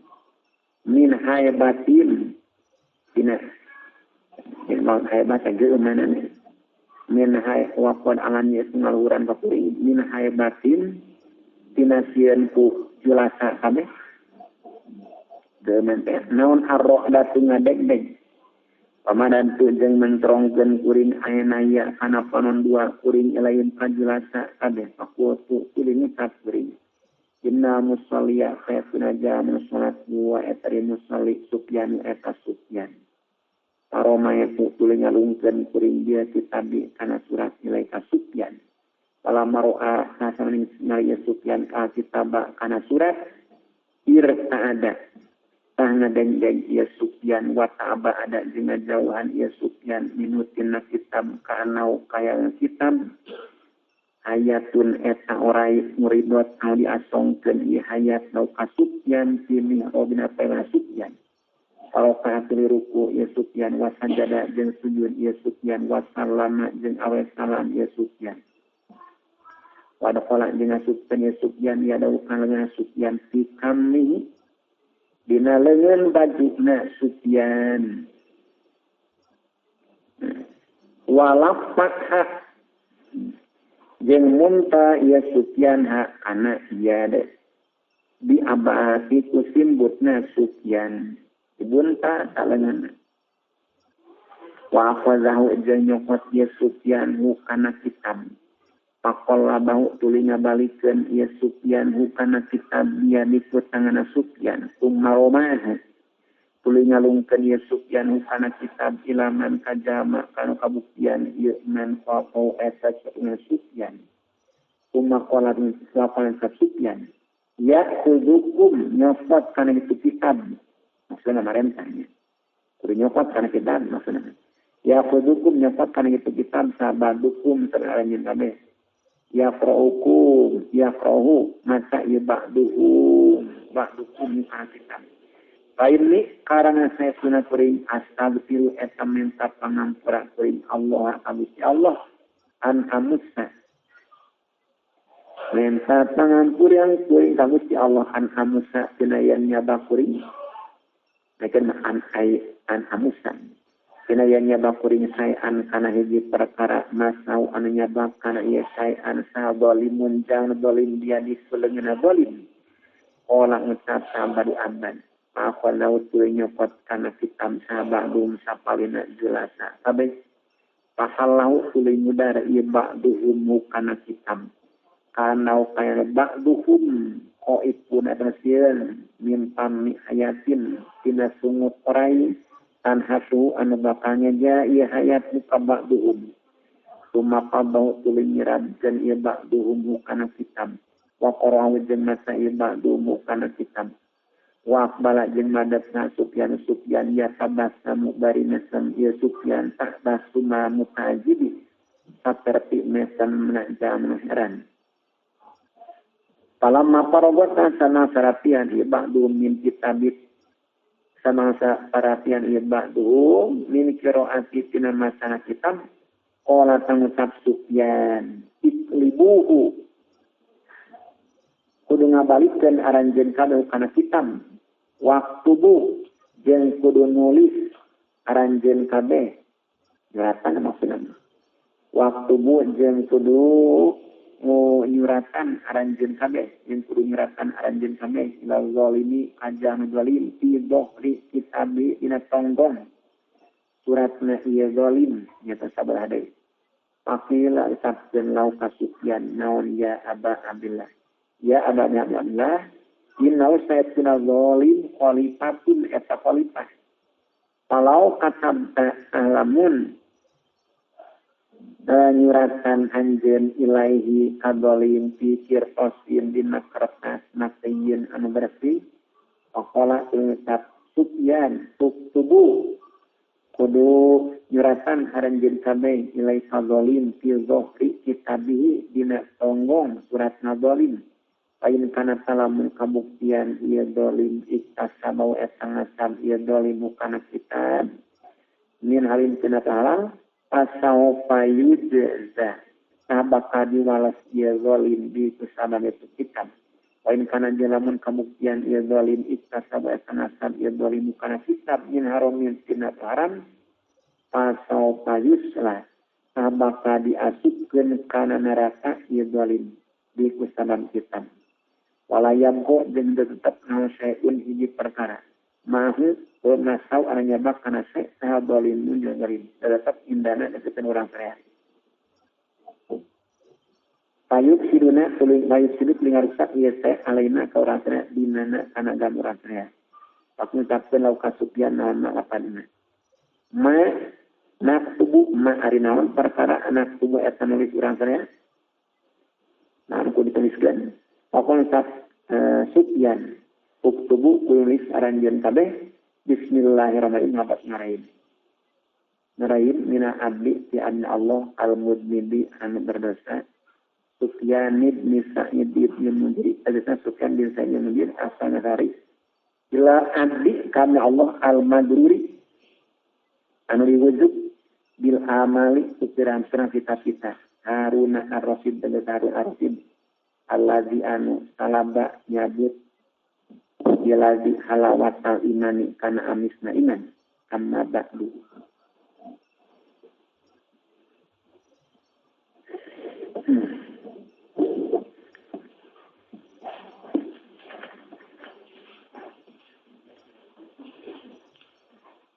min haibatin dina yang haibat geumanana min hai waqad alan estu ngaluhuran ka kuring min haibatin tina sieun ku julasa kabeh geuman teh naon arrohdatu ngadegdeg pamadan tu jeung mentrongkeun kuring ayeuna ya kana panon dua kuring lain kajulasa kabeh fakultu tuluy ngucap kuring inna musalliya sayatuna jamu salat wa etari musalli Sufyan eta Sufyan paroma tu tuluy ngalungkeun kuring dia kitabi kana surat nilai ka Sufyan falamma ro'a hasanin nalika Sufyan ka kitaba kana surat irta ada tah ngadeng-deng ieu Sufyan wa ta'aba ada jeung ngajauhan ieu Sufyan minutin kitab kanau kaya kitab hayatun eta orai muridot anu diasongkeun ieu hayat nau ka Sufyan fi mihrabina paena Sufyan kalau ka ruku ieu Sufyan wa sajada jeung sujud ieu Sufyan wa salama jeung awe salam ieu Sufyan wa dakhala jeung asupkeun ieu Sufyan ya dau kana Sufyan fi kamni dina leungeun bajuna Sufyan walafat jeung munta ieu Sufyan ha kana ieu de bi abati ku simbutna Sufyan dibunta salengeunna wa akhadhahu jeung nyokot ieu Sufyan hu kana kitab faqallabahu tuluy ngabalikeun ieu Sufyan hu kana kitab dia diku tanganna Sufyan summa romahu tuluy ngalungkeun ieu Sufyan hu kana kitab ilaman kajama kana kabuktian ieu man qafau eta cenah Sufyan summa qala ka Sufyan ya khuzukum nyokot kana itu kitab maksudna marentahnya kudu nyokot kana kitab maksudna ya khuzukum nyokot kana itu kitab sabadukum sareng kabeh ya qra'ukum ya qra'u maka ya ba'duhum ba'dukum kana kitab ini karena saya sunat kuring astagfiru eta minta pangampura kuring Allah ka Gusti Allah an amusa minta pangampura kuring ka Gusti Allah an amusa tina yen nyaba kuring meken an ai an amusa tina yen nyaba kuring saean kana hiji perkara masau anu nyaba kana ieu saean sabalimun jang zalim dia disuleungeuna zalim olah ngucap sabadu aban Pakolau tuluy nyokot kana kitab sabadum sapalina julasa kabeh pahalau tuluy mudar ieu ba'duhum kana kitab kanau kaya ba'duhum qaifun eta sieun min pami hayatin tina sungut orai tanhatu anu bakal nyeja ieu hayat muka ba'duhum summa qabau tuluy nyirabkeun ieu ba'duhum kana kitab wa qara'u jeung maca ieu ba'duhum kana kitab wa aqbala jeung madepna Sufyan Sufyan ya tabassamu bari mesem ieu Sufyan tabassuma mutajibi saperti mesem jam heran falamma faragata sana sarapian ieu ba'du min kitabit sama sarapian ieu ba'du min qiraati tina masana kitab qala tangucap Sufyan iklibuhu kudu ngabalikeun aranjeun kabeh kana kitab waktubu jeung kudu nulis aranjeun kabeh nyuratan maksudna waktubu jeung kudu nyuratan aranjeun kabeh jeung kudu nyuratan aranjeun kabeh ila zalimi ajang zalim fi dhahri kitabi dina tonggong suratna ieu zalim nyata sabelah deui faqila sabden lau ka Sufyan naon ya Aba Abdillah ya Aba Abdillah inna sayyiduna zalim khalifatun eta khalifah kalau katabta alamun nyuratan anjeun ilaihi kadzalim fi qirtasin dina kertas naqiyin anu bersih faqala ucap Sufyan tuktubu kudu nyuratan aranjeun kabeh ilaihi kadzalim fi dhahri kitabihi dina tonggong suratna zalim Pain kana salamun kabuktian ieu zalim iktasabau eta ngasab ieu zalim kana kitab min halin tina halal Pasaufa yujza tah bakal diwales ieu zalim bi kusabab itu kitab. Wain kana lamun kabuktian ieu zalim iktasaba eta nasab ieu zalim kana kitab min haramin tina haram pasaufa yusla tah bakal diasupkeun kana neraka ieu zalim bi kusabab kitab. Walayam ko jeung tetep naon saeun hiji perkara mahu nasau anu nyabak kana sae saha zalim mun jeung zalim tetep indana deketan urang saya. Payuk siduna tuluy payuk siduk lingarusak ieu sae alaina ka urang saya dinana kana agama urang saya. Pak ngucapkeun lau kasupian naon lapanna. Ma naktubu ma ari naon perkara anak tubuh eta nulis urang saya. Naon ku dituliskeun. Pakon ucap Sufyan uktubu kulis aranjeun kabeh bismillahirrahmanirrahim ngabat ngarain. Ngarain mina abdi ti abdi Allah al-mudnibi anu berdosa Sufyan bin Sa'id bin Munzir hadisna Sufyan bin Sa'id bin Munzir as-Sanari ila abdi kami Allah al-madruri anu diwujud bil amali pikiran-pikiran cita-cita Harun ar-Rasyid dan Harun ar-Rasyid allazi anu salaba nyabut bilazi halawat al imani kana amisna iman amma ba'du.